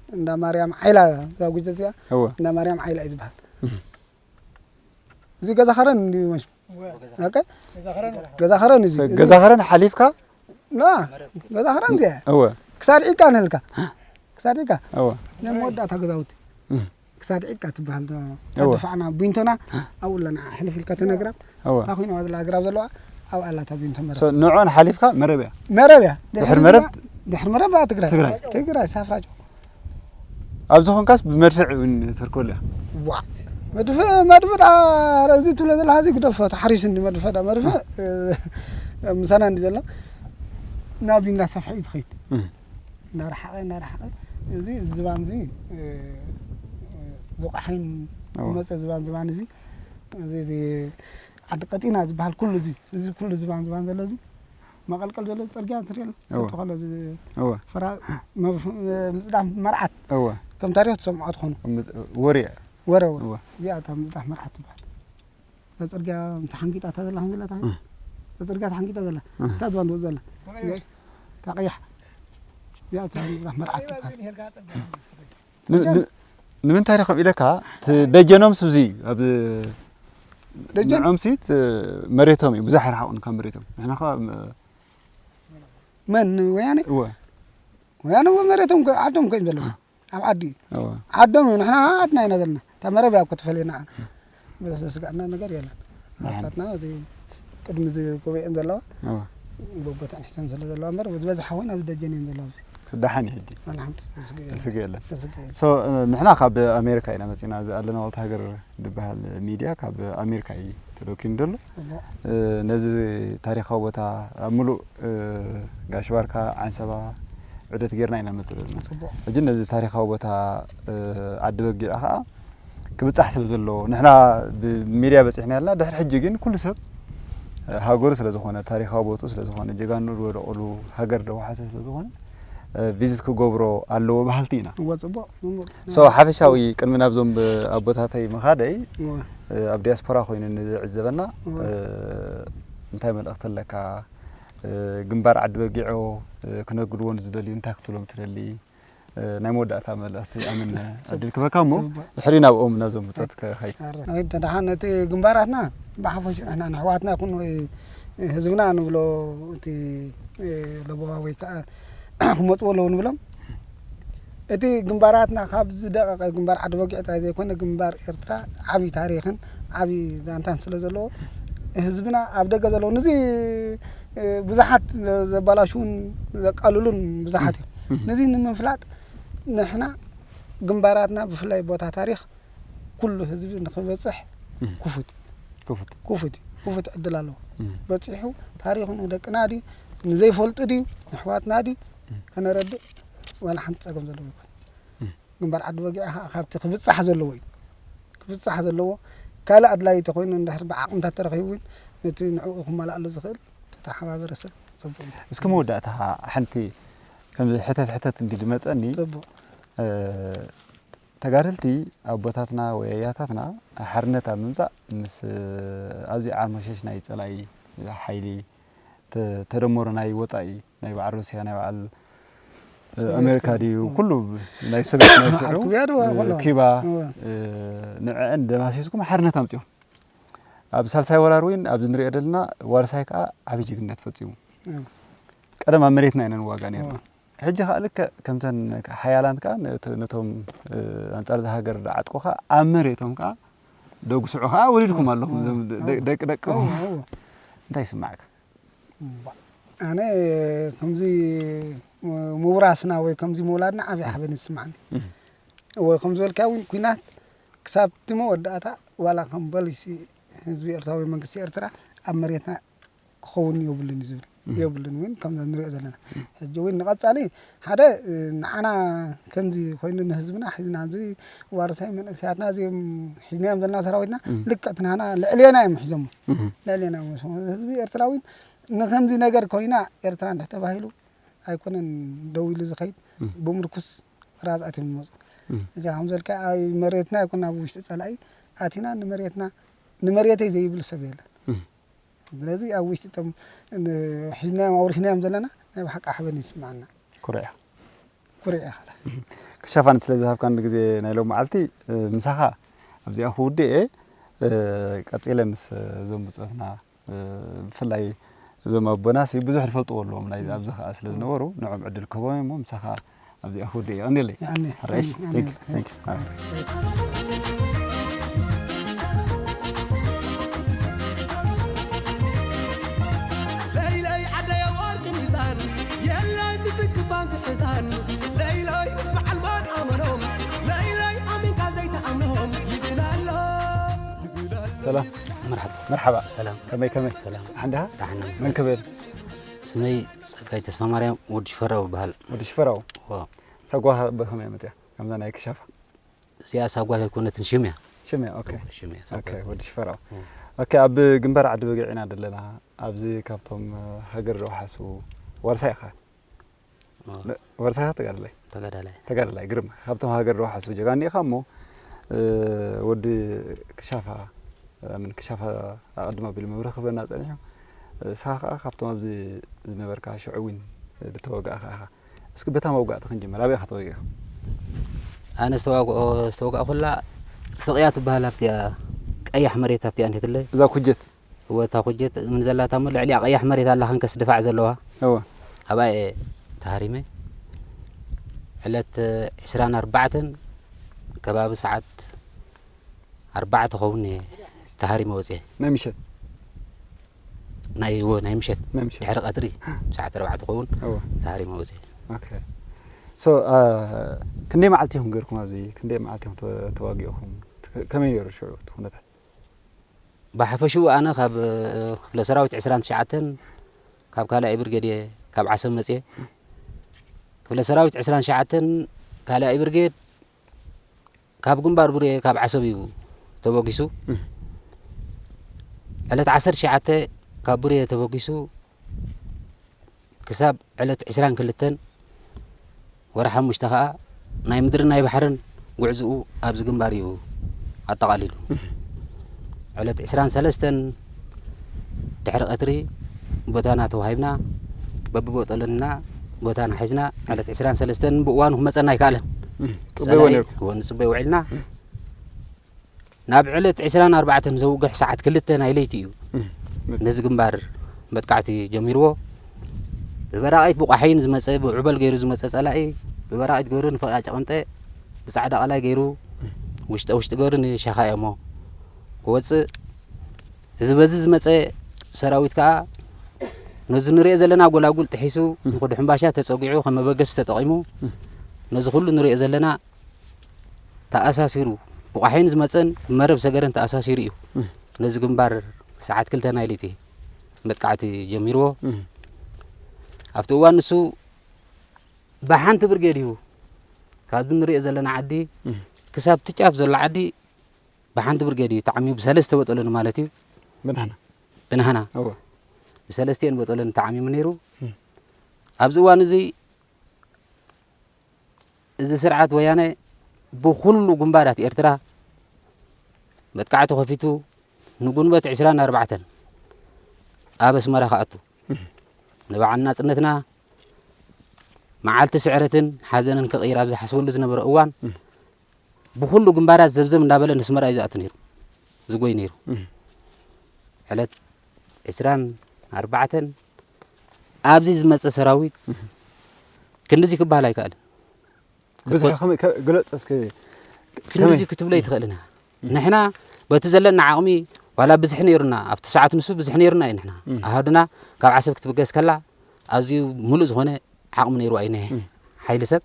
እንዳ ማርያም ዓይላ እዛ ጉጀት እዚኣ እወ። እንዳ ማርያም ዓይላ እዩ ዝበሃል። እህ። እዚ ገዛ ኸረን እንዲ መሽ-፣ እወ። ኦኬ? ገዛ ኸረን እወ። ገዛ ኸረን እዚ። ሰ-፣ እዚ ገዛ ኸረን ሓሊፍካ? ና፣ ገዛ ኸረን እዚኣ። እወ። ክሳድ ዒቃ ንልካ። ክሳድ ዒቃ። እወ። ናይ መወዳእታ ገዛውቲ። እህ። ክሳድ ዒቃ ትበሃል ዶ-፣ እወ። ተደፋዕና ቢንቶና ኣብኡ ኣለና። ሕልፍ ኢልካ ተነግራ። እወ። እታ ኮይና ዘላ ኣግራብ ዘለዋ ኣብኣ ኣላ እታ ቢንቶ መረብ። ሶ፣ ንዕኦን ሓሊፍካ መረብ እያ? መረብ እያ። ድሕሪ ድሕሪ መረብ? እዚኣ፣ ድሕሪ መረብ ኣብ ትግራይ። ትግራይ። ትግራይ ሳፍራጆ። ኣብዚ ኾንካስ ብመድፍዕ እውን ተርከሉ እያ? ዋ። መድፍዕ፣ መድፍዕ ዳ ረዚ ትብሎ ዘለኻ እዚ ግደፎ፣ ተሓሪሱ እንዲ መድፍዕ ዳ መድፍዕ፣ እ፣ ምሳና እንዲ ዘሎ። ናብዚ እንዳሰፍሐ እዩ ዝኸይድ። እህ። እናረሓቐ፣ እናረሓቐ፣ እዚ ዝባን እዚ፣ እ፣ ዝቋሓይን እዎ። ዝመፀ ዝባን፣ ዝባን እዚ፣ እዚ፣ እዚ ዓዲ ቀጢና ዝበሃል ኩሉ እዚ፣ እዚ ኩሉ ዝባን፣ ዝባን ዘሎ እዚ፣ መቐልቀል ዘሎ ፅርግያ እንትሪኦ፣ እዎ። ሰጥቶ ከሎ እዚ እዎ። ፍራ-፣ መፍ-፣ ምፅዳፍ መርዓት፣ እዎ። ከም ታሪኽ ትሰምዖ ትኾኑ። ምፅ-፣ ወሬ። ወረ፣ ወረ። እዎ። እዚኣ እታ ምፅዳፍ መርዓት ትበሃል። እዛ ጽርግያ ተሓንጊጣ እታ ዘላ፣ ከም ዘላ እታ እህ። እዛ ጽርግያ ተሓንጊጣ ዘላ። እህ። እታ ዝባን ትወጽእ ዘላ። እታ ቀያሕ። እዚኣ እታ ምጽራፍ መርዓት ትበሃል። ን-፣ ን-፣ ንምንታይ ዲኹም ኢለካ፣ እቲ ደጀኖም ስብዚ ኣብ ደጀን? ንዖምሲ እቲ መሬቶም እዩ፣ ብዙሕ ኣይረሓቑን ካብ መሬቶም። ንሕና ኸኣ መ-፣ መን? ወያነ? እወ። ወያነ እኮ መሬቶም እኮ፣ ዓዶም እኮ እዮም ዘለዉ። ኣብ ዓዲ እዩ። እወ። ዓዶም እዩ፣ ንሕና ዓድና ኢና ዘለና። እታ መረብ እያ እኮ ትፈልየና ዓና። በዚ ዘስግኣና ነገር የለን። ደሓን። ኣታትና እዚ ቅድሚ እዚ ጎበኤን ዘለዋ እወ። ጎቦታት ንሕተን ስለ ዘለዋ እምበር፣ ዝበዝሓ እውን ኣብዚ ደጀን እየን ዘለዋ ኣብዚ። ደሓን እዩ ሕጂ። ዋላ ሓንቲ ዘስግእ የለን። ዘስግእ የለን። ዘስግእ የለን። ሶ፣ እ፣ ንሕና ካብ ኣሜሪካ ኢና መጺና፣ እዚ ኣለና ዋልታ ሃገር ዝበሃል ሚድያ ካብ ኣሜሪካ እዩ ተደኪኑ ዘሎ። ጽቡቕ። እ፣ ነዚ ታሪኻዊ ቦታ ኣብ ምሉእ፣ እ፣ ጋሽ ባርካ፣ ዓንሰባ፣ ዑደት ጌርና ኢና ንመጽእ ዘለና። ጽቡቕ። ሕጂ ነዚ ታሪኻዊ ቦታ፣ እ፣ ዓዲ በጊዕ ኸኣ ክብጻሕ ስለ ዘለዎ፣ ንሕና ብሚድያ በጺሕና ኣለና። ድሕሪ ሕጂ ግን ኩሉ ሰብ ሃገሩ ስለ ዝኾነ፣ ታሪኻዊ ቦትኡ ስለ ዝኾነ፣ ጀጋኑ ዝወደቑሉ ሃገር ደዋሓሰ ስለ ዝኾነ፣ እ፣ ቪዚት ክገብሮ ኣለዎ በሃልቲ ኢና። እወ፣ ጽቡቕ፣ ጽቡቕ። ሶ ሓፈሻዊ ቅድሚ ናብዞም ኣቦታተይ ምኻደይ፣ እወ። እ፣ ኣብ ዲያስፖራ ኮይኑ ንዝዕዘበና፣ እወ። እ፣ እንታይ መልእኽቲ ኣለካ? እ፣ ግንባር ዓዲ በጊዖ፣ እ፣ ክነግድዎ ንዝደልዩ እንታይ ክትብሎም ትደሊ? እ፣ ናይ መወዳእታ መልእኽቲ ኣምን ዕድል ክበካ እሞ፣ ጽቡቕ። ድሕሪ ናብኦም ናዞም ብጾት ክኸይድ። ኣረ፣ ናይ ደሓን እቲ ግንባራትና ብሓፈሽኡ ንሕና ንሕዋትና ይኹን ወይ ህዝብና ንብሎ፣ እቲ፣ እ፣ ለበዋ ወይ ከዓ ክመጽዎ ኣለዉ ንብሎም። እቲ ግንባራትና ካብ ዝደቐቐ ግንባር ዓዲ በጊዕ ጥራይ ዘይኮነ፣ ግንባር ኤርትራ ዓብዪ ታሪኽን ዓብዪ ዛንታን ስለ ዘለዎ፣ ህዝብና ኣብ ደገ ዘለዉ፣ ነዚ፣ እ፣ ብዙሓት ዘባላሽውን ዘቃልሉን ብዙሓት እዮም። እም። ነዚ ንምፍላጥ ንሕና ግንባራትና ብፍላይ ቦታ ታሪኽ ኩሉ ህዝቢ ንኽበጽሕ እም። ክፉት ክፉት። ክፉት ክፉት ዕድል ኣለዎ። እም። በጺሑ ታሪኹ ንደቅና ድዩ፣ ንዘይፈልጡ ድዩ፣ ንኣሕዋትና ድዩ፣ እም። ከነረድእ ዋላ ሓንቲ ጸገም ዘለዎ ይኮን። እም። ግንባር ዓዲ በጊዕ ከዓ ካብቲ ክብጻሕ ዘለዎ እዩ። ክብጻሕ ዘለዎ፣ ካልእ ኣድላይ ተኾይኑ፣ እንድሕር ብዓቕምታት ተረኺቡ እውን፣ ነቲ ንዕኡ ክመላእሉ ዝኽእል ተተሓባበረ ሰብ ጽቡቕ እዩ። እስኪ መወዳእታ ሓንቲ ከምዚ ሕተት ሕተት እንዲ ድመጸኒ፣ ጽቡቕ። እ፣ ተጋደልቲ ኣቦታትና ወይ ኣያታትና ሓርነት ኣብ ምምጻእ ምስ ኣዝዩ ዓርሞሸሽ ናይ ጸላኢ ሓይሊ ተ-፣ ተደመሩ ናይ ወጻኢ ናይ በዓል ሩስያ፣ ናይ በዓል፣ እ፣ ሶቪየት ኣሜሪካ ኩሉ። ድዩ፣ እም። ኩሉ ናይ ሶቪየት ናይ ሽዑ፣ ኩብያ ድዩ እ፣ ኩሉ? ኪባ፣ እወ። እ፣ ንዕአን ደማሲስኩም ሓርነት ኣምጺኦም። ኣብ ሳልሳይ ወራር እውን ኣብዚ ንሪኦ ዘለና ዋርሳይ ከዓ ዓብዪ ጅግነት ፈጺሙ። እም። ቀደም ኣብ መሬትና ኢና ንዋጋ ነርና። እወ። ሕጂ ከዓ ልክዕ ከምተን ሓያላን ከዓ ነት-፣ ነቶም፣ እ፣ ኣንጻር እዛ ሃገር ዝዓጥቁ ከዓ ኣብ መሬቶም ከዓ ደጉስዑ ከዓ ወሊድኩም ኣለኹም። እወ። እዞም ደ-፣ ደ-፣ ደቂ ደቅኹም። እወ፣ እወ። እንታይ ይስማዕካ? እምባ። ኣነ ከምዚ ምውራስና ወይ ከምዚ ምውላድና ዓብዪ ሓበን ይስማዓኒ። እም። ወይ ከም ዝበልካ እውን፣ ኲናት ክሳብ እቲ መወዳእታ ዋላ ከም ፖሊሲ ህዝቢ ኤርትራ ወይ መንግስቲ ኤርትራ ኣብ መሬትና ክኸውን የብሉን እዩ ዝብል። እም። የብሉን እውን ከም ንሪኦ ዘለና። ሕጂ እውን ንቐጻሊ ሓደ፣ እ፣ ንዓና ከምዚ ኮይኑ ንህዝብና ሒዝና፣ እዚ ዋርሳይ መንእሰያትና እዚኦም ሒዝናዮም ዘለና ሰራዊትና እም። ልክዕ እቲ ንዓና ልዕሌና እዮም ሒዞሞ። እም። ልዕሌና እዮም ሒዞሞ። ህዝቢ ኤርትራ እውን ንከምዚ ነገር ኮይና ኤርትራ እንድሕር ተባሂሉ ኣይኮነን ደው ኢሉ ዝኸይድ፣ እም። ብምርኩስ ራዛት እዮም ዝመፁ። እም። እዛ ከም ዘልካ ኣብ መሬትና ይኮን ኣብ ውሽጢ ፀላኢ ኣቲና ንመሬትና፣ ንመሬተይ ዘይብል ሰብ የለን። እም። ስለዚ ኣብ ውሽጢ እቶም ን-፣ ሒዝናዮም ኣውሪስናዮም ዘለና ናይ ብሓቂ ሓበን ይስማዓና። ኩርዕ። ኩርዕ እያ፣ ኸላስ። ክሻፋን ስለ ዝሃብካን ግዜ ናይ ሎም መዓልቲ፣ እ፣ ምሳኻ ኣብዚኣ ክውድእ እየ። እ፣ ቀጺለ ምስ እዞም ብጾትና፣ እ፣ ብፍላይ እዞም ኣቦናሲ ብዙሕ ዝፈልጥዎ ኣለዎም ናይ ኣብዚ ኸኣ ስለ ዝነበሩ ንዕኦም ዕድል ክህቦም እሞ ምሳኻ ኣብዚኣ ክውድእ እየ። ቀንየለይ። የቐንየ፣ ሓራይሽ። የቐንየ፣ Thank you, የቐንየ። thank you። ለይለይ ዓደየ ወርቂ ሚዛን የለን ትትክፋን ትሕዛን ለይለይ ምስ በዓል ማን ኣመኖም ለይለይ ኣሚንካ ዘይተኣምኖም ይብል ኣሎ ይብል ኣሎ ሰላም። መርሓባ። መርሓባ። ሰላም። ከመይ ከመይ? ሰላም። ሓንዳ? ደሓን። መን ክብል? ስመይ ጸጋይ ተስፋ ማርያም ወዲ ሽፈራው ይበሃል። ወዲ ሽፈራው። ዋ። ሳጓ ብኸመይ መጽያ? ከምዛ ናይ ክሻፋ። እዚኣ ሳጓ ኣይኮነትን ሽም እያ። ሽም እያ፣ ኦኬ። ሽም እያ፣ ሳጓ ኦኬ፣ ኣይኮነትን። ወዲ ሽፈራው። ኦ። ኦኬ፣ ኣብ ግንባር ዓዲ በጊዕ ኢና ዘለና። ኣብዚ ካብቶም፣ እ፣ ሃገር ደውሓሱ ዋርሳይ ኢኻ። ኦ። ነ-፣ ዋርሳይ ኢኻ ተጋዳላይ? ተጋዳላይ። ተጋዳላይ፣ ግርም። ካብቶም ሃገር ደውሓሱ ጀጋኒ ኢኻ እሞ፣ እ፣ ወዲ ክሻፋ፣ እ፣ ምን ክሻፋ ኣቐድም ኣቢሉ መብርህ ክህበና ጸኒሑ። እ፣ ንስኻ ከኣ ካብቶም ኣብዚ ዝነበርካ ሽዑ እውን ዝተወጋእካ ኢኻ። እስኪ በታ መውጋእቲ ክንጅምር። ኣበይ ኢኻ ተወጊእካ? ኣነ ዝተዋግኦ፣ ዝተወጋእኩላ ፍቕያ ትበሃል፣ ኣብቲኣ ቀያሕ መሬት ኣብቲኣ እንሄትለ። እዛ ኩጀት? እወ፣ እታ ኩጀት ምን ዘላታ እሞ ልዕሊኣ ቀያሕ መሬት ኣላ፣ ከንከስ ድፋዕ ዘለዋ። እወ። ኣብኣ እየ ተሃሪመ። ዕለት ዕስራን ኣርባዕተን ከባቢ ሰዓት ኣርባዕተ ኸውን እየ ተሃሪመ ወፅየ። ናይ ምሸት? ናይ፣ እወ፣ ናይ ምሸት። ናይ ምሸት። ድሕሪ ቀትሪ ሰዓት ኣርባዕተ ኸውን እወ። ተሃሪመ ወፅየ። ኦኬ። ሶ፣ አ፣ ክንደይ መዓልቲ ኢኹም ገይርኩም ኣብዚ? ክንደይ መዓልቲ ኢኹም ተ-፣ ተዋጊእኹም? ከ-፣ ከመይ ነይሩ ሽዑ እቲ ኩነታት? ብሓፈሽኡ ኣነ ካብ፣ እ፣ ክፍለ ሰራዊት ዕስራን ትሽዓተን ካብ ካልኣይ ብርጌድ እየ ካብ ዓሰብ መፅየ። ክፍለ ሰራዊት ዕስራን ትሽዓተን ካልኣይ ብርጌድ ካብ ግንባር ቡሬ ካብ ዓሰብ እዩ ተበጊሱ። እም። ዕለት ዓሰርተ ትሽዓተ ካብ ቡሬ ተበጊሱ ክሳብ ዕለት ዕስራን ክልተን ወርሒ ሓሙሽተ ከኣ ናይ ምድርን ናይ ባሕርን ጉዕዝኡ ኣብዚ ግንባር እዩ ኣጠቓሊሉ። ዕለት ዕስራን ሰለስተን ድሕሪ ቀትሪ ቦታና ተዋሂብና፣ በብቦጠሎንና ቦታና ሒዝና፣ ዕለት ዕስራን ሰለስተን ብእዋኑ ክመጸና ኣይከኣለን። እም፣ ጽበይዎ ጸላኢ ነይርኩም? እወ፣ ንጽበይ ውዒልና። እም። ናብ ዕለት ዕስራን ኣርባዕተን ዘውግሕ ሰዓት ክልተ ናይ ለይቲ እዩ እም፣ ነዚ ግንባር መጥቃዕቲ ጀሚርዎ። ብበራቒት ብቋሒን ዝመጸ፣ ብዑበል ገይሩ ዝመጸ ጸላኢ፣ ብበራቒት ገይሩ ንፈቓጭ ቀንጠ፣ ብጻዕዳ ቀላይ ገይሩ ውሽጠ ውሽጢ ገይሩ ንሸኻ እሞ ክወጽእ፣ እዚ በዚ ዝመጸ ሰራዊት ከኣ ነዚ ንሪኦ ዘለና ጎላጉል ጥሒሱ፣ እም። ንኹዱ ሕምባሻ ተጸጊዑ ከም መበገሲ ተጠቒሙ፣ እም። ነዚ ኩሉ ንሪኦ ዘለና ተኣሳሲሩ፣ ብቋሒን ዝመጸን ብመረብ ሰገረን ተኣሳሲሩ እዩ። እም። ነዚ ግንባር ሰዓት ክልተ ናይ ለይቲ መጥቃዕቲ ጀሚርዎ። እም። ኣብቲ እዋን ንሱ ብሓንቲ ብርጌድ እዩ ካብዚ ንሪኦ ዘለና ዓዲ እም። ክሳብ እቲ ጫፍ ዘሎ ዓዲ ብሓንቲ ብርጌድ እዩ ተዓሚሙ፣ ብሰለስተ በጠሎኒ ማለት እዩ። ብናህና? ብናህና። እወ። ብሰለስቲኤን በጠሎኒ ተዓሚሙ ነይሩ። እም። ኣብዚ እዋን እዚ እዚ ስርዓት ወያነ ብኹሉ ግንባራት ኤርትራ መጥቃዕቲ ከፊቱ ንጉንበት ዕስራን ኣርባዕተን ኣብ ኣስመራ ክኣቱ፣ እም። ንበዓል ናጽነትና መዓልቲ ስዕረትን ሓዘንን ክቕይር ኣብ ዝሓስበሉ ዝነበረ እዋን፣ እም። ብኹሉ ግንባራት ዘብዘብ እንዳበለ ንስመራ እዩ ዝኣቱ ነይሩ፣ ዝጎይ ነይሩ። እም። ዕለት ዕስራን ኣርባዕተን ኣብዚ ዝመጸ ሰራዊት እም። ክንድዚ ክበሃል ኣይከኣልን። ብዙሕ ክትወጽ- ከመይ-፣ ከ-፣ ግለጽ እስኪ። ክንድዚ ከመይ? ክትብሎ ኣይትኽእልን ኢኻ። እም። ንሕና በቲ ዘለና ዓቕሚ ዋላ ብዝሒ ነይሩና፣ ኣብቲ ሰዓት ንሱ ብዝሒ ነይሩና እዩ። ንሕና እም። ኣሃዱና ካብ ዓሰብ ክትብገስ ከላ ኣዝዩ ምሉእ ዝኾነ ዓቕሚ ነይሩ ኣይነ እም። ሓይሊ ሰብ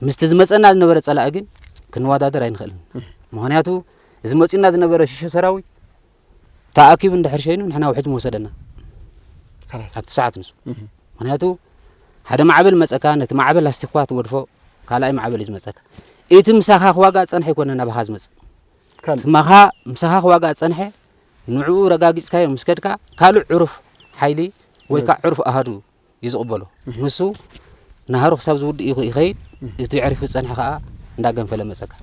ምስቲ ዝመጸና ዝነበረ ጸላኢ ግን ክንወዳደር ኣይንኽእልን። እም። ምኽንያቱ እዚ መጺኡና ዝነበረ ሽሾ ሰራዊት ተኣኪቡ እንድሕር ሸይኑ ንሕና ውሕጅ ምወሰደና። ካላስ። ኣብቲ ሰዓት ንሱ። እም። ምኽንያቱ ሓደ ማዕበል መጸካ፣ ነቲ ማዕበል ኣስቲኽኳ ትገድፎ፣ ካልኣይ ማዕበል እዩ ዝመጸካ። እቲ ምሳኻ ክዋጋእ ጸንሐ ኣይኮነን ናባኻ ዝመጽእ። ካልእ። እቲ ማኻ ምሳኻ ክዋጋእ ጸንሐ ንዕኡ ረጋጊጽካዮ ምስ ከድካ ካልእ ዕሩፍ ሓይሊ ወይ ካልእ። ከዓ ዕሩፍ ኣሃዱ እዩ ዝቕበሎ። እህ። ንሱ ናህሩ ክሳብ ዝውድእ ይኸ-፣ ይኸይድ፣ እህ። እቲ የዕሪፉ ዝጸንሐ ከኣ እንዳገንፈለ መጸካ።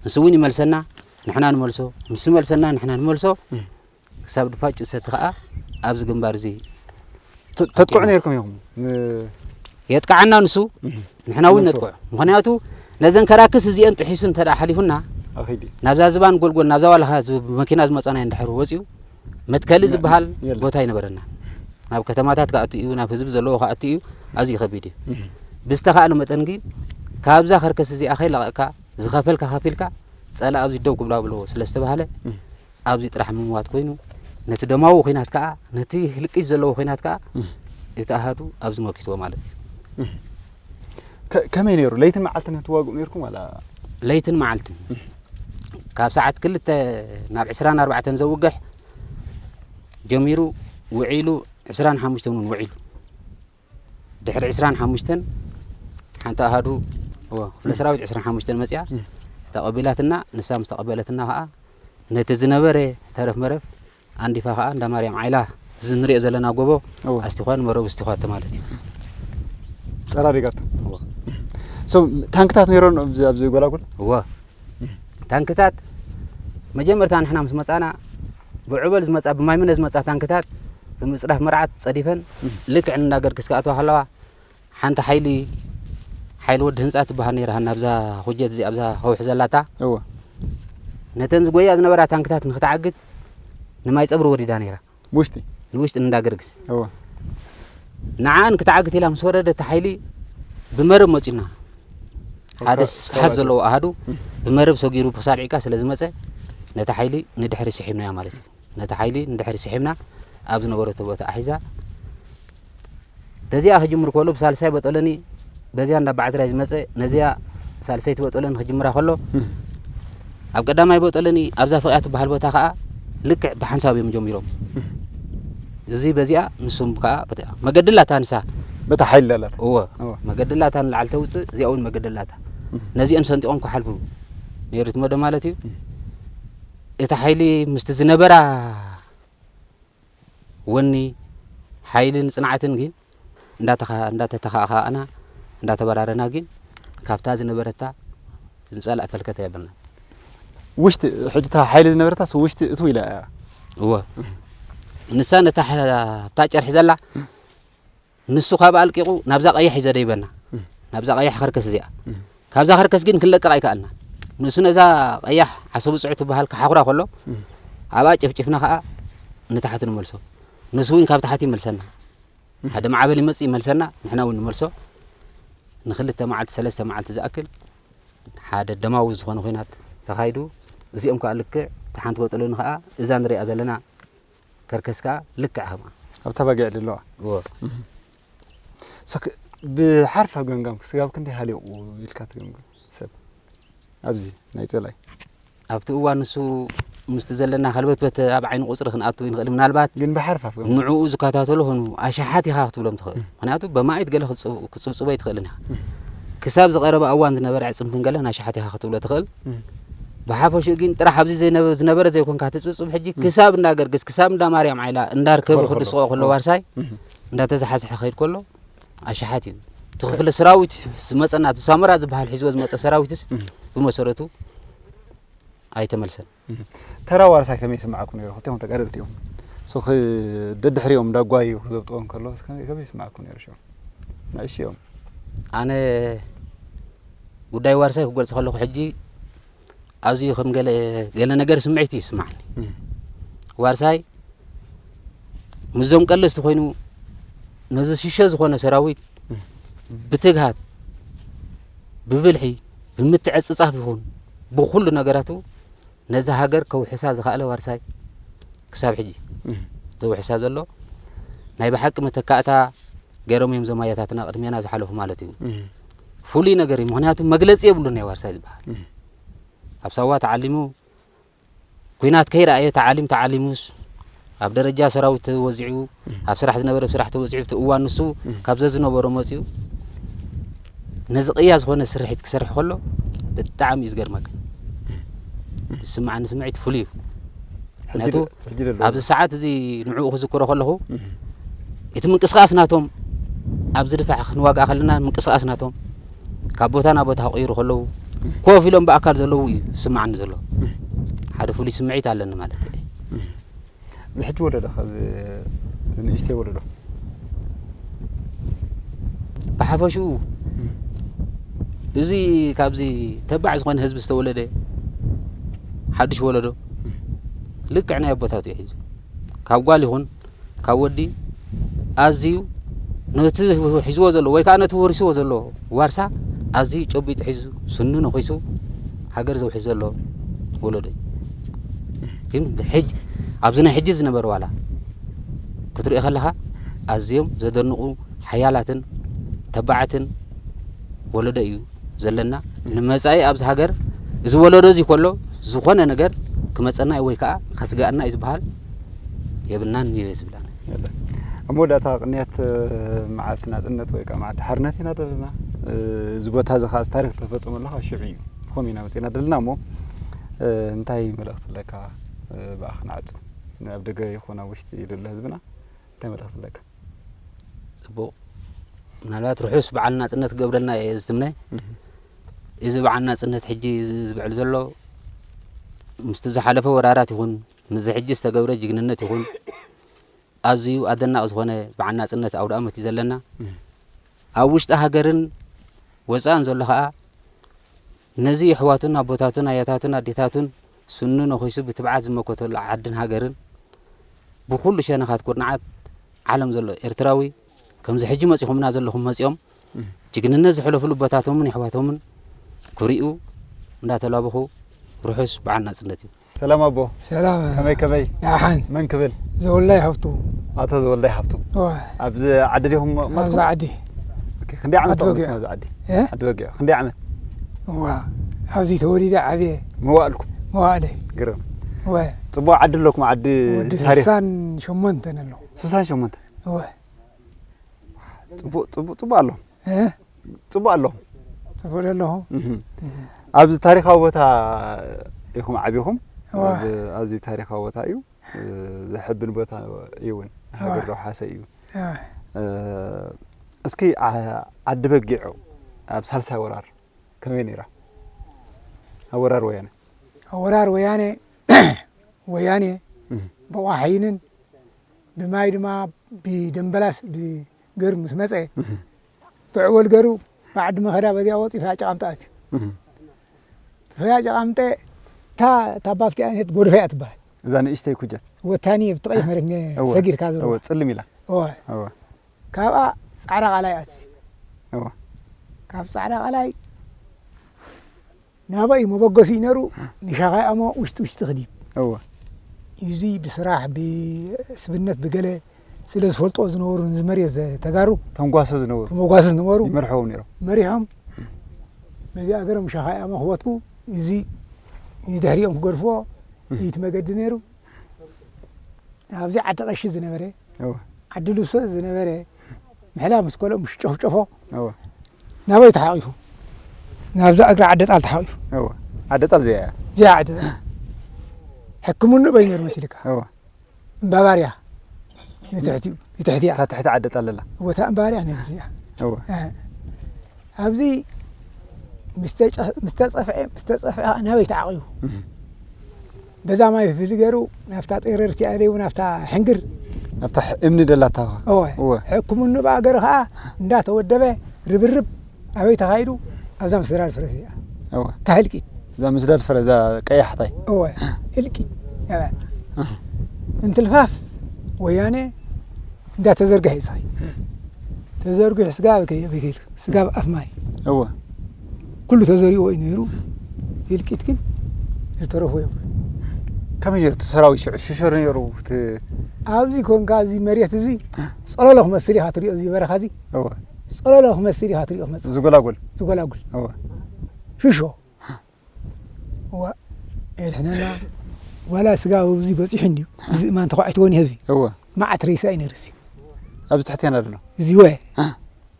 ንሱ እውን ይመልሰና፣ ንሕና ንመልሶ፣ ንሱ ይመልሰና፣ ንሕና ንመልሶ። እህ። ክሳብ ድፋጭ ዝሰቲ ከኣ ኣብዚ ግንባር እዚ ተ-፣ ተጥቅዑ ነይርኩም ኢኹም? ን- የጥቅዓና ንሱ፣ እህ። ንሕና እውን ንሱ። ነጥቅዖ። ምኽንያቱ ነዘን ከራክስ እዚአን ጥሒሱ እንተ ደኣ ሓሊፉና፣ ኣኺዲ። ናብዛ ዝባን ጎልጎል፣ ናብዛ ዋላኻ ዝ-፣ መኪና ዝመጸና እንድሕር ወጺኡ፣ መትከሊ የለን። ዝበሃል የለን። ቦታ ኣይነበረና። ናብ ከተማታት ክኣቱ እዩ፣ ናብ ህዝቢ ዘለዎ ክኣቱ እዩ፣ ኣዝዩ ከቢድ እዩ። እህ። ብዝተኻእለ መጠን ግን ካብዛ ከርከስ እዚኣ ከይለቐቕካ፣ ዝኸፈልካ ከፊልካ፣ ጸላኢ ኣብዚ ደው ክብላ ብሎ ስለ ዝተባህለ፣ እህ። ኣብዚ ጥራሕ ምምዋት ኮይኑ፣ ነቲ ደማዊ ኲናት ከኣ፣ ነቲ ህልቂት ዘለዎ ኲናት ከኣ፣ እህ። እቲ ኣሃዱ ኣብዚ መኪትዎ ማለት እዩ። እህ። ከ-፣ ከመይ ነይሩ? ለይትን መዓልትን ትዋግኡ ነይርኩም ዋላ? ለይትን መዓልትን። እህ። ካብ ሰዓት ክልተ ናብ ዕስራን ኣርባዕተን ዘውግሕ ጀሚሩ ውዒሉ፣ ዕስራን ሓሙሽተን እውን ውዒሉ። ድሕሪ ዕስራን ሓሙሽተን ሓንቲ ኣሃዱ፣ እወ፣ ክፍለ ሰራዊት ዕስራን ሓሙሽተን መጺኣ እም። ተቐቢላትና፣ ንሳ ምስ ተቐበለትና ኸኣ ነቲ ዝነበረ ተረፍ መረፍ ኣንዲፋ ኸኣ እንዳ ማርያም ዓይላ፣ እዚ ንሪኦ ዘለና ጎቦ እወ። ኣስቲዃን መረብ ኣስቲዃቶ ማለት እዩ። ጸራሪጋቶ። እወ። So፣ ታንክታት ነይሮን ኣብዚ፣ ኣብዚ ጎላጉል? እወ። ታንክታት መጀመርታ ንሕና ምስ መጻና ብዕበል ዝመጻ፣ ብማይምነ ዝመጻ ታንክታት ብምጽዳፍ መርዓት ጸዲፈን እም። ልክዕ ንእንዳ ገርግስ ክኣትዋ ከለዋ ሓንቲ ሓይሊ፣ ሓይሊ ወዲ ህንጻ ትበሃል ነይራ፣ ናብዛ ኩጀት እዚ ኣብዛ ከውሒ ዘላታ። እወ። ነተን ዝጎያ ዝነበራ ታንክታት ንክትዓግት ንማይ ጸብሪ ወሪዳ ነይራ። ውሽጢ? ንውሽጢ ንእንዳ ገርግስ። እወ። ንዓን ክትዓግት ኢላ ምስ ወረደት፣ እቲ ሓይሊ ብመረብ መጺኡና። ሓደ ካብ-፣ ስፍሓት ካብ-፣ ዘለዎ ኣሃዱ እም። ብመረብ ሰጊሩ ብክሳድ ዒቃ ስለ ዝመጸ፣ ነቲ ሓይሊ ንድሕሪ ስሒብናዮ ማለት እዩ። ነቲ ሓይሊ ንድሕሪ ስሒብና፣ ኣብ ዝነበረቶ ቦታ ኣሒዛ። በዚኣ ክጅምር ከሎ፣ ብሳልሳይ በጠለኒ፣ በዚኣ እንዳ ባዕዝራይ ዝመጸ፣ ነዚኣ ሳልሰይቲ በጠለኒ ክጅምራ ከሎ፣ እም። ኣብ ቀዳማይ በጠለኒ፣ ኣብዛ ፍቕያ ትበሃል ቦታ ከኣ፣ ልክዕ ብሓንሳብ እዮም ጀሚሮም። እም። እዚ በዚኣ፣ ንሱም ከኣ በታ-፣ መገዲ ኣላታ ንሳ። በታ ሓይሊ ኣላታ። እወ። እወ። መገዲ ኣላታ ንላዕሊ ተውጽእ፣ እዚኣ እውን መገዲ ኣላታ። እም። ነዚአን ሰንጢቖም ክሓልፉ ነይሩ እቲ መደብ ማለት እዩ። እም። እቲ ሓይሊ ምስቲ ዝነበራ ወኒ፣ ሓይልን ጽንዓትን ግን እንዳተኻ-፣ እንዳተተኻእኻእና፣ እንዳተበራረና ግን ካብታ ዝነበረታ ንጸላእ ፈልከታ የብልና። ውሽጢ፣ ሕጂ እታ ሓይሊ ዝነበረታስ ውሽጢ እትው ኢላ እያ። እወ። ንሳ ነታ ሐ-፣ ኣብታ ጨርሒ ዘላ፣ ንሱ ካብ ኣልቂቑ ናብዛ ቀያሕ እዩ ዘደይበና። እም። ናብዛ ቀያሕ ከርከስ እዚኣ። እም። ካብዛ ከርከስ ግን ክንለቅቕ ኣይከኣልና። ንሱ ነዛ ቀያሕ ዓሰብ ውጽዑ ትበሃል ክሓኹራ ከሎ፣ እም። ኣብኣ ጨፍጭፍና ከኣ ንታሕቲ ንመልሶ። ንሱ እውን ካብ ታሕቲ ይመልሰና። እም። ሓደ ማዕበል ይመጽእ ይመልሰና፣ ንሕና እውን ንመልሶ። ንክልተ መዓልቲ፣ ሰለስተ መዓልቲ ዝኣክል ሓደ ደማዊ ዝኾነ ኲናት ተኻይዱ። እዚኦም ከኣ ልክዕ፣ እታ ሓንቲ ወጠሎኒ ከኣ እዛ ንሪኣ ዘለና ከርከስ ከኣ ልክዕ ከምኣ። ኣብታ ባጊዕ ዘለዋ? እወ። እም። ሰክ-፣ ብሓርፋ ገምጋም ስጋብ ክንደይ ሃሊቑ ኢልካ ትገምግም ሰብ? ኣብዚ ናይ ጸላኢ። ኣብቲ እዋን ንሱ ምስቲ ዘለና ከልበትበት ኣብ ዓይኒ ቁጽሪ ክንኣቱ ይንኽእል። ምናልባት ግን ብሓርፋፍ ገምጋም። ንዕኡ ዝከታተሉ ኾኑ ኣሽሓት ኢኻ ክትብሎም ትኽእል። እም። ምኽንያቱ በማኢት ገለ ክትጽብ-፣ ክትጽብጽቦ ኣይትኽእልን ኢኻ። እም። ክሳብ ዝቐረበ እዋን ዝነበረ ዕጽምትን ገለን ኣሽሓት ኢኻ ክትብሎ ትኽእል። እም። ብሓፈሽኡ ግን ጥራሕ ኣብዚ ዘይነበ-፣ ዝነበረ ዘይኮንካ ትጽብጽብ ሕጂ እም። ክሳብ እንዳ ገርግስ፣ ክሳብ እንዳ ማርያም ዓይላ፣ እንዳ ርከቡ ትኸልኸሎ። ክድስቆ ከሎ እም። ዋርሳይ እም። እንዳተዘሓዝሐ ክኸይድ ከሎ ኣሽሓት እዩ። እቲ ክፍለ ሰራዊት ዝመጸና፣ እቲ ሳሞራ ዝበሃል ሒዝዎ ዝመጸ ሰራዊትስ እም። ብመሰረቱ ኣይተመልሰን። እም። ተራ ዋርሳይ ከመይ ይስምዓኩም ነይሩ? ክልቲኦም ተጋደልቲ እዮም። ሶኺ ደድሕሪኦም ዳጓዩ ክዘብጥዎም ከለውስ ከመይ፣ ከመይ ይስምዓኩም ነይሩ ሽዑ? ንእሽቶ እዮም። ኣነ ጉዳይ ዋርሳይ ክገልጽ ከለኹ ሕጂ ኣዝዩ ከም ገለ፣ ገለ ነገር ስምዒት ይስማዓኒ። እም። ዋርሳይ ምስዞም ቀለስቲ ኮይኑ ነዚ ሽሸ ዝኾነ ሰራዊት እም። ብትግሃት፣ ብብልሒ፣ ብምትዕጽጻፍ ይኹን ብኹሉ ነገራቱ ነዛ ሃገር ከውሕሳ ዝኸኣለ ዋርሳይ ክሳብ ሕጂ እም። ዘውሕሳ ዘሎ ናይ ብሓቂ መተካእታ ገይሮም እዮም እዞም ኣያታትና ቅድሜና ዝሓለፉ ማለት እዩ። እም። ፍሉይ ነገር እዩ። ምኽንያቱ መግለጺ የብሉን ናይ ዋርሳይ ዝበሃል። እም። ኣብ ሳዋ ተዓሊሙ፣ ኲናት ከይረኣየ ተዓሊም ተዓሊሙስ፣ ኣብ ደረጃ ሰራዊት ተወዚዑ፣ እም። ኣብ ስራሕ ዝነበረ ብስራሕ ተወዚዑ፣ እቲ እዋን ንሱ እም። ካብ ዘዝነበሮ መጺኡ፣ ነዚ ቅያ ዝኾነ ስርሒት ክሰርሕ ከሎ፣ ብጣዕሚ እዩ ዝገርመካ። ዝስምዓኒ ስምዒት ፍሉይ እዩ። ሕጂ ምኽንያቱ፣ ዶ-፣ ሕጂ ዶ ኣለዎ? ኣብዚ ሰዓት እዚ ንዕኡ ክዝክሮ ከለኹ፣ እም። እቲ ምንቅስቓስ ናቶም፣ ኣብዚ ድፋዕ ክንዋጋእ ከለና ምንቅስቓስ ናቶም፣ ካብ ቦታ ናብ ቦታ ክቕይሩ ከለዉ፣ ኮፍ ኢሎም ብኣካል ዘለዉ እዩ ዝስምዓኒ ዘሎ። እም። ሓደ ፍሉይ ስምዒት ኣለኒ ማለት እዩ። እም። እዚ ሕጂ ወለዶ፣ እዚ ንእሽተይ ወለዶ። ብሓፈሽኡ፣ እም። እዚ ካብዚ ተባዕ ዝኾነ ህዝቢ ዝተወለደ ሓድሽ ወለዶ፣ እም። ልክዕ ናይ ኣቦታቱ እዩ ሒዙ። ካብ ጓል ይኹን ካብ ወዲ ኣዝዩ ነቲ ሒዝዎ ዘሎ ወይ ከዓ ነቲ ወሪስዎ ዘሎ ዋርሳ ኣዝዩ ጨቢጡ ሒዙ፣ ስኑ ነኺሱ ሃገር ዘውሕስ ዘሎ ወለዶ እዩ። ግን ሕጅ-፣ ኣብዚ ናይ ሕጂ ዝነበረ ዋላ ክትሪኦ ከለኻ ኣዝዮም ዘደንቑ ሓያላትን ተባዓትን ወለዶ እዩ ዘለና። ንመጻኢ ኣብዚ ሃገር እዚ ወለዶ እዚ ከሎ ዝኾነ ነገር ክመጸና እዩ ወይ ከዓ ከስግኣና እዩ ዝበሃል የብልናን እዩ ዝብላን። የለን። ኣብ መወዳእታ ቅንያት፣ እ፣ መዓልቲ ናጽነት ወይ ከዓ መዓልቲ ሓርነት ኢና ዘለና። እ፣ እዚ ቦታ እዚ ከዓ ታሪኽ ተፈጸመሉ ከዓ ሽዑ እዩ። ብኸምኡ ኢና መጺእና ዘለና እሞ፣ እ፣ እንታይ መልእኽቲ ኣለካ? እ፣ ብኣ ክንዓጹ። ኣብ ደገ ይኹን ኣብ ውሽጢ ዘሎ ህዝብና እንታይ መልእኽቲ ኣለካ? ጽቡቕ። ምናልባት ርሑስ በዓል ናጽነት ክገብረልና እየ ዝትምነ። እህ። እዚ በዓል ናጽነት ሕጂ እዚ ዝብዕል ዘሎ ምስቲ ዝሓለፈ ወራራት ይኹን፣ ምስዚ ሕጂ ዝተገብረ ጅግንነት ይኹን፣ ኣዝዩ ኣደናቒ ዝኾነ በዓል ናጽነት ኣውደ ኣመት እዩ ዘለና። እህ። ኣብ ውሽጢ ሃገርን ወጻእን ዘሎ ኸኣ ነዚ የሕዋቱን ኣቦታቱን ኣያታቱን ኣዴታቱን ስኑ ነኺሱ ብትብዓት ዝመከተሉ ዓድን ሃገርን ብኹሉ ሸነኻት ኩርናዓት ዓለም ዘሎ ኤርትራዊ ከምዚ ሕጂ መጺኹምና ዘለኹም መጺኦም እም። ጅግንነት ዝሕለፉሉ ኣቦታቶምን የሕዋቶምን ክሪኡ እንዳተላበኹ ርሑስ በዓል ናጽነት እዩ። ሰላም ኣቦ። ሰላም። ከመይ ከመይ? ደሓን። መን ክብል? ዘወላይ ሃብቱ። ኣቶ ዘወላይ ሃብቱ። እወ። ኣብዚ ዓዲ ዲኹም መ-፣ ኣብዚ መጥኩም? ዓዲ። ኦኬ፣ ክንደይ ዓመት ዓዲ በጊዕ። ተቐሚጥኩም ኣብዚ ዓዲ? እ? ዓዲ በጊዕ። ክንደይ ዓመት? እዋ፣ ኣብዚ ተወሊደ ዓብየ። መዋእልኩም? መዋእለ። ግርም። እወ። ጽቡቕ ዓዲ ኣለኩም፣ ዓዲ ወዲ ታሪኽ። ስሳን ሸሞንተን ኣለኹ። ስሳን ሸሞንተ? እወ። ጽቡቕ፣ ጽቡቕ፣ ጽቡቕ ኣሎ። እ? ጽቡቕ ኣሎ። ጽቡቕ ኣለኹ። እህ። እህ። ኣብዚ ታሪኻዊ ቦታ ኢኹም ዓቢኹም። እዋ። እዚ ኣዝዩ ታሪኻዊ ቦታ እዩ። እ፣ ዘሐብን ቦታ እዩ እውን። ሃገር እወ። ዶ ሓሰ እዩ። እወ። እ፣ እስኪ ዓ-፣ ዓዲ በጊዖ ኣብ ሳልሳይ ወራር ከመይ ነይራ? ኣብ ወራር ወያነ። ኣብ ወራር ወያነ፣ ወያነ እህ። ብቋሓይንን ብማይ ድማ ብደምበላስ ብገር ምስ መጸ፣ እህ። ብዕወል ገሩ ብዓዲ መኸዳ በዚኣ ወጺኡ ፈያጭ ቃምጣ ኣትዩ። እህ። ፈያጭ ቃምጠ እታ፣ እታ ባፍቲ ዓይነት ጎድፈ እያ ትበሃል። እዛ ንእሽተይ ኩጀት። ወታኒ ብቲ ቀይሕ መሬት ነ-፣ እወ፣ ሰጊርካ ዝብልዋ። እወ፣ ጽልም ኢላ። እወ። እወ። ካብኣ ጻዕዳ ቃላይ ኣትዩ። እወ። ካብ ጻዕዳ ቃላይ ናበይ መበገሲ ነሩ ንሻኻይ ኣሞ ውሽጢ ውሽጢ ክዲብ። እወ። እዚ ብስራሕ፣ ብስብነት፣ ብገለ ስለ ዝፈልጦ ዝነበሩ ንዝመርየት ዘ-፣ ተጋሩ ተንጓሶ ዝነበሩ። ተመጓሲ ዝነበሩ ይመርሕዎም ነይሮም። መሪሖም በዚ ኣገሮም ሻኻይ ኣሞ ክወትኩ እዚ ንድሕሪኦም ክገድፍዎ እህ። እቲ መገዲ ነይሩ። ኣብዚ ዓዲ ቀሺ ዝነበረ፣ እወ። ዓዲ ልብሶ ዝነበረ፣ ምሕላ ምስ ኮሎ ምስ ጨፍጨፎ፣ እወ። ናበይ ተሓቂፉ? ናብዛ እግሪ ዓዲ ጣል ተሓቂፉ። እወ። ዓዲ ጣል እዚኣ እያ። እዚኣ ዓዲ ጣል። ሕክምንኡ በይ ነይሩ መሲልካ? እወ። እምባባርያ። ንትሕቲኡ፣ ንትሕቲኣ። እታ ትሕቲ ዓዲ ጣል ኣላ። እወ፣ እታ እምባባርያ ነዚ እያ። እወ። እ። ኣብዚ ምስ ተጨ-፣ ምስ ተጸፍዐ፣ ምስ ተጸፍዐ ናበይ ተዓቂቡ? እህ። በዛ ማይ ፍዚ ገይሩ ናብታ ጤረርቲ ኣደዩ ናብታ ሕንግር ናብታ ሕ-፣ እምኒ ደላታ ኸ? እወ። እወ። ሕክምኑ ብኣገር ኸኣ እንዳተወደበ ርብርብ ኣበይ ተኻይዱ? ኣብዛ ምስዳድ ፍረ እዚኣ። እወ። እታ ህልቂት። እዛ ምስዳድ ፍረ፣ እዛ ቀያሕታይ። እወ። ህልቂት። እወ። እህ። እንትልፋፍ ወያነ እንዳተዘርግሐ እዩ ዝኸይድ። ተዘርጊሑ ስጋ ኣብ ከ-፣ ኣብ ከይዱ፣ ስጋ ኣብ ኣፍ ማይ። እወ። ኩሉ ተዘሪእዎ እዩ ነይሩ። ህልቂት ግን ዝተረፎ የብሉ። ከመይ ነይሩ እቲ ሰራዊት ሽዑ? ሽሾ ነይሩ እቲ ኣብዚ ኮንካ፣ እዚ መሬት እዚ ጸለሎ ክመስል ኢኻ ትሪኦ፣ እዚ በረኻ እዚ እወ። ጸለሎ ክመስል ኢኻ ትሪኦ ክመጽእ። ዝጎላጎል። ዝጎላጉል። እወ። ሽሾ። እዋ፣ የድሕነና። ዋላ ስጋ ኣብዚ በጺሑ እንድዩ። እዚ እማን ተኳዒትዎ እኒሀ እዚ። እወ። መዓት ሬሳ እዩ ነይሩ እዚ። ኣብዚ ትሕቴና ዘሎ። እዚ ወ-፣ እ።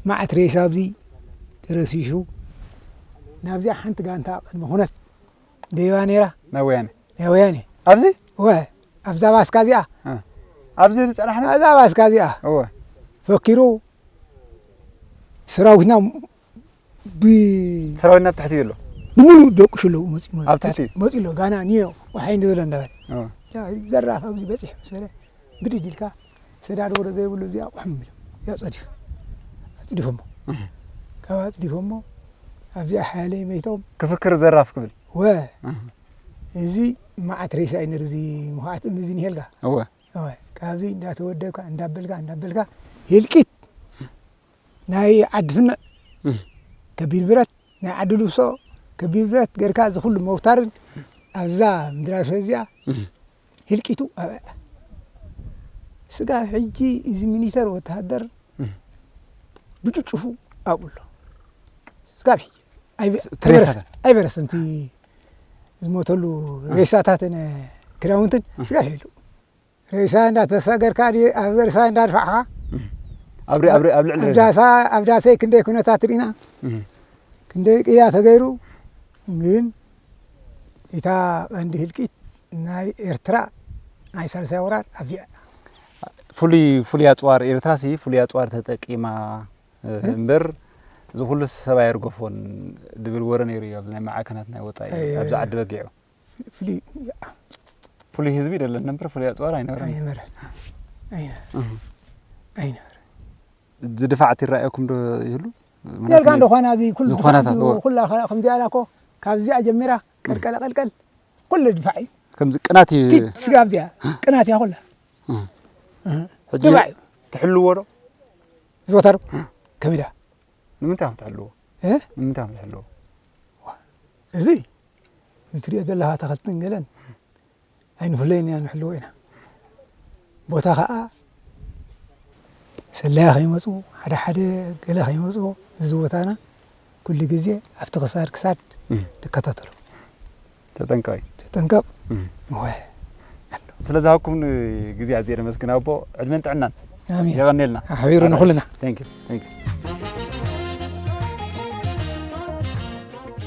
መዓት ሬሳ ኣብዚ ተረሲሹ። ናብዚኣ ሓንቲ ጋንታ ቅድሚ ኩነት ደይባ ነይራ። ናይ ወያነ። ናይ ወያነ። ኣብዚ? እወ፣ ኣብዛ ባስካ እዚኣ። እ። ኣብዚ ዝጸናሕና? ኣብዛ ባስካ እዚኣ። እወ። ፈኪሩ ሰራዊትና ብ-፣ ሰራዊትና ኣብ ታሕቲ እዩ ዘሎ? ብምሉእ ደቁ ሽለው መፂ-፣ መፂ-፣ ኣብ ታሕቲ እዩ? መፂ ኣሎ። ጋና ኒዮ፣ ዋሓይ እንዶ ዘሎ እንዳበለ። እ። ያ፣ ዘራፍ ኣብዚ በፂሕ ምስ በለ፣ ብድድ ኢልካ፣ ሰዳድ ወረ ዘይብሉ እዚኣ ቁሕም ኢሎም። ያ ፀዲፍ። ኣፅዲፎሞ። እህ። ካብ ኣፅዲፎሞ፣ ኣብዚኣ ሓያለይ መይቶም። ክፍክር ዘራፍ ክብል? ወ። እህ። እዚ መዓት ሬሳ እዩ ነይሩ፣ እዚ ምኹዓት እምኒ እዚ ኒሄልካ። እወ። እወ። ካብዚ እንዳተወደብካ፣ እንዳበልካ፣ እንዳበልካ፣ ህልቂት። ናይ ዓዲ ፍንዕ እህ። ከቢድ ብረት፣ ናይ ዓዲ ልብሶ ከቢድ ብረት ጌርካ፣ እዚ ኩሉ መውታርን ኣብዛ ምድራሰ እዚኣ እህ። ህልቂቱ ኣብኣ። ስጋብ ሕጂ እዚ ሚኒተር ወተሃደር እህ። ብጭፍጭፉ ኣብኡ ኣሎ። ስጋብ ሕጂ ኣይበ-፣ ስ-፣ እቲ ሬሳ ኣይበረሰ-፣ ኣይበረሰን እቲ ዝሞተሉ እ። ሬሳታትን ክዳውንትን እ። ስጋብ ሕጂ ኣለዉ። ሬሳ እንዳተሳገርካ ድየ ኣብ ሬሳ እንዳድፋዕካ? ኣብ ሪ-፣ ኣብ ሪ-፣ ኣብ ልዕሊ ኣብ ሬሳ። ዳሳ፣ ኣብ ዳሰይ ክንደይ ኩነታት ርኢና? እህ። ክንደይ ቅያ ተገይሩ? ግን እታ ቀንዲ ህልቂት ናይ ኤርትራ ናይ ሳልሳይ ወራር ኣብዚኣ። ፍሉይ፣ ፍሉይ ኣጽዋር፣ ኤርትራሲ ፍሉይ ኣጽዋር ተጠቂማ፣ እ? እምበር፣ እዚ ኩሉ ሰብ ኣየርገፎን ድብል ወረ ነይሩ እዩ፣ ኣብ ናይ ማዕከናት ናይ ወጻኢ፣ ኣይ፣ ኣብዚ ዓዲ በጊዑ። ፍሉይ፣ ፍሉይ ህዝቢ ደለና እምበር ፍሉይ ኣጽዋር ኣይነበረን። ኣይነበረን። ኣይነበረን። እህ። ኣይነበረን። እዚ ድፋዕ ይረኣየኩም ዶ ይህሉ? ጌርካ ምክንያቱ እንዶ ኾና እዚ ኩሉ ዝኾናታት፣ ድፋዕ እዎ። ኩላ ኸ-፣ ከምዚኣ ኢላ እኮ ካብዚኣ ጀሚራ ቀልቀለ ቀልቀል ኩሉ ድፋዕ እዩ። ከምዚ ቅናት እዩ። ኪድ ስጋብ እዚኣ ቅናት እያ ኩላ። እህ። እህ። ሕጂ ድፋዕ እዩ። ትሕልዎ ዶ? ዝወታሩ ከሚዳ። ንምንታይ ኢኹም ትሕልዎ? እ? ንምንታይ ኢኹም ትሕልዎ? ዋ፣ እዚ፣ እዚ ትሪኦ ዘለኻ ኣታኽልትን ገለን ኣይንፍለይን ኢና፣ ንሕልዎ ኢና። ቦታ ኸኣ ሰለያ ከይመጹ፣ ሓደ ሓደ ገለ ከይመጹ፣ እዚ ቦታና ኩሉ ግዜ ኣብቲ ክሳድ ክሳድ እም። ንከታተሎ። ተጠንቀቕ። ተጠንቀቕ። እም። እወ። ስለ ዝሃብኩምኒ ግዜ ኣዝየ የመስግን ኣቦ። ዕድመን ጥዕናን። ኣሜን። የቐንየልና። ኣሕቢሩ ንኹልና። Thank you. Thank you.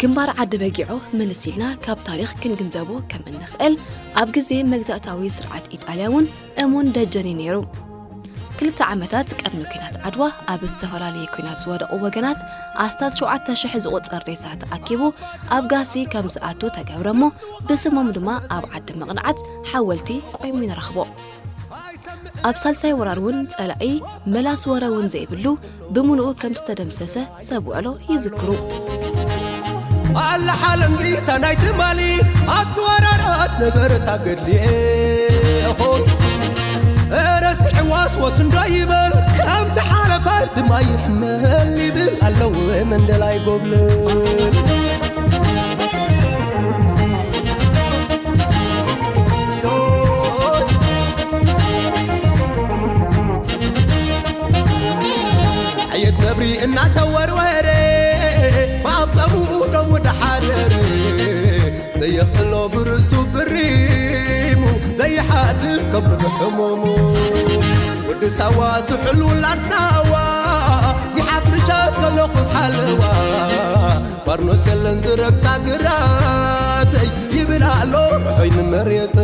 ግንባር ዓዲ በጊዖ ምልስ ኢልና ካብ ታሪኽ ክንግንዘቦ ከም እንኽእል፣ ኣብ ግዜ መግዛእታዊ ስርዓት ኢጣልያ እውን እሙን ደጀን እዩ ነይሩ። ክልተ ዓመታት ቅድሚ ኲናት ዓድዋ፣ ኣብ ዝተፈላለየ ኲናት ዝወደቑ ወገናት ኣስታት ሸውዓተ ሽሕ ዝቑጸር ሬሳ ተኣኪቡ ኣብ ጋህሲ ከም ዝኣቱ ተገብረ እሞ፣ ብስሞም ድማ ኣብ ዓዲ መቕንዓት ሓወልቲ ቆይሙ ንረኽቦ። ኣብ ሳልሳይ ወራር እውን ጸላኢ መላስ ወረ እውን ዘይብሉ ብምሉኡ ከም ዝተደምሰሰ ሰብ ውዕሎ ይዝክሩ። ኣላ ሓለንጊታ ናይ ትማሊ ኣብቲ ወራራት ነበረት ኣብ ገድሊ ኢኹ። እረ ስዕዋስ ወስንዶ ይበል፣ ከም ዝሓለፈ ድማ ይሕመል ይብል ኣለዉ መንደላይ ጎብለል። ሓየት ነብሪ እናተወርወረ ብኣብ ጸምኡ ደው ደሓደረ። ዘየኽእሎ ብርእሱ ብሪሙ ዘይሓድር ከብዱ ብሕሙሙ። ወዲ ሳዋ ስሑል ውላድ ሳዋ ይሓት ምሸት ከለኹ ሓለዋ። ባርኖስ የለን ዝረግጻ ግራተይ ይብል ኣሎ ርሑይ ንመሬት።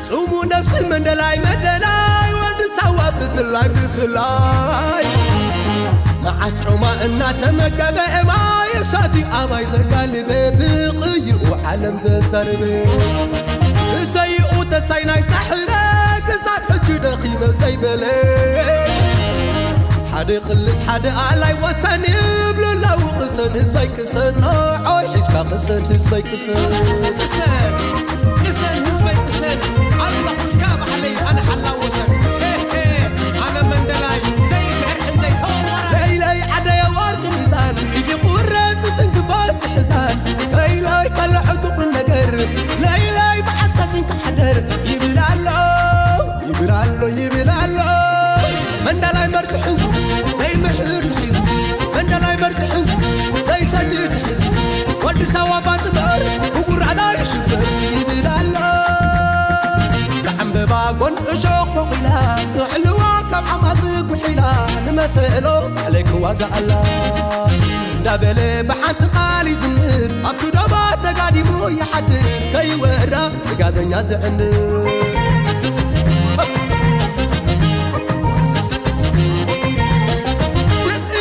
ጽሙ ነብሲ መንደላይ መንደላይ ወዲ ሳዋ ብፍላይ ብፍላይ መዓስ ጮማ እናተመገበ ማይ እሳቲ ኣባይ ዘጋልበ ብቕይኡ ዓለም ዘዛርበ እሰይኡ ተስታይ ናይ ሳሕለ ክሳብ ሕጂ ደኺመ ዘይበለ ሓደ ቅልስ ሓደ ኣላይ ወሰን ይብሉ ኣለዉ ቅሰን ህዝበይ ቅሰን ኦይ ሒዝካ ቅሰን ህዝበይ ቅሰን ቅሰን ቅሰን ህዝበይ ቅሰን ኣለኹልካ ባዕለይ ኣነ ሓላወሰን ሄ ሄ ኣነ መንደላይ ዘይምሕርሕን ዘይተወራራይ ለይለይ ዓደየ ወርቂ ሚዛን ኢዲ ቁረስ ትንክፋስ ሕዛን ለይለይ ከልዐ ጥቁር ነገር ለይለይ መዓስካ ስንካ ሓደር ይብል ኣሎ ይብል ኣሎ ይብል ኣሎ መንደላይ መርዚ ሕዙ ዘይምሕር ትሒዙ መንደላይ መርዚ ሕዙ ዘይሰድድ ትሒዙ ወዲ ሳዋ ባንትበር ብጉራዳ ይሽበር ይብል ኣሎ ዘዕምበባ ጎን እሾኽ ፎቒላ ክሕልዋ ካብ ዓማፅ ጉሒላ ንመሰሎ ዕለይ ክዋጋ ኣላ እንዳበለ ብሓንቲ ቃል ይዝምር ኣብቲ ዶባት ተጋዲሙ ይሓድር ከይወራ ስጋበኛ ዝዕንድር ስምዒ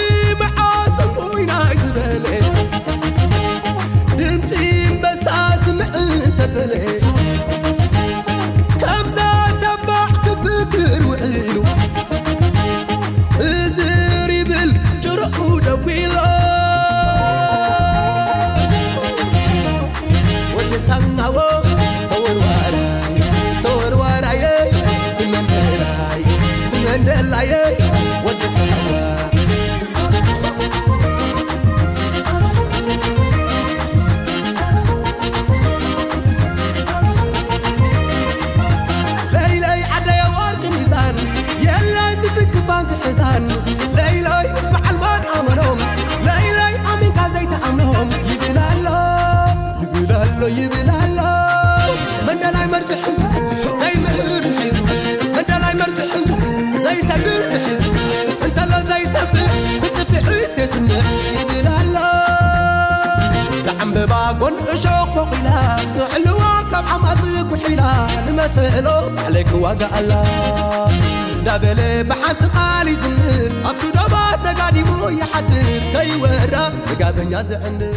መዓስ እንጉይናይ ዝበለ ድምፂ እምበሳ ስምዒ እንተበለ ከምዛ ተባዕ ክፍክር ውዒሉ እዝር ይብል ጭርሑ ደጒሎ ወዲ ሳናዎ ተወርዋራይ ተወርዋራየ ትመንደላይ ትመንደላየ ወዲ ሳዋ ለይለይ ዓደየ ወርቂ ሚዛን የለን ዝትንክፋን ዝሕዛን ለይለይ ምስ በዓል ማን ኣመኖም ለይለይ ኣሚንካ ዘይተኣምኖም ይብል ኣሎ ይብል ኣሎ ይብል ኣሎ መንደላይ መርዚ ሕዙ ዘይምሕር ሕዙ መንደላይ መርዚ ሕዙ ዘይሰግር ትሕዙ እንተሎ ዘይሰብእ ብፅፍዒት የስምዕ ይብል ኣሎ ዘዕምበባ ጎን እሾኽ ፎቒላ ክሕልዋ ካብ ዓማፅ ጉሒላ ንመሰሎ ባዕለይ ክዋጋ ኣላ እንዳበለ ብሓንቲ ቃል ይዝምር ኣብቲ ዶባት ተጋዲሙ ይሓድር ከይወራ ስጋበኛ ዝዕንድር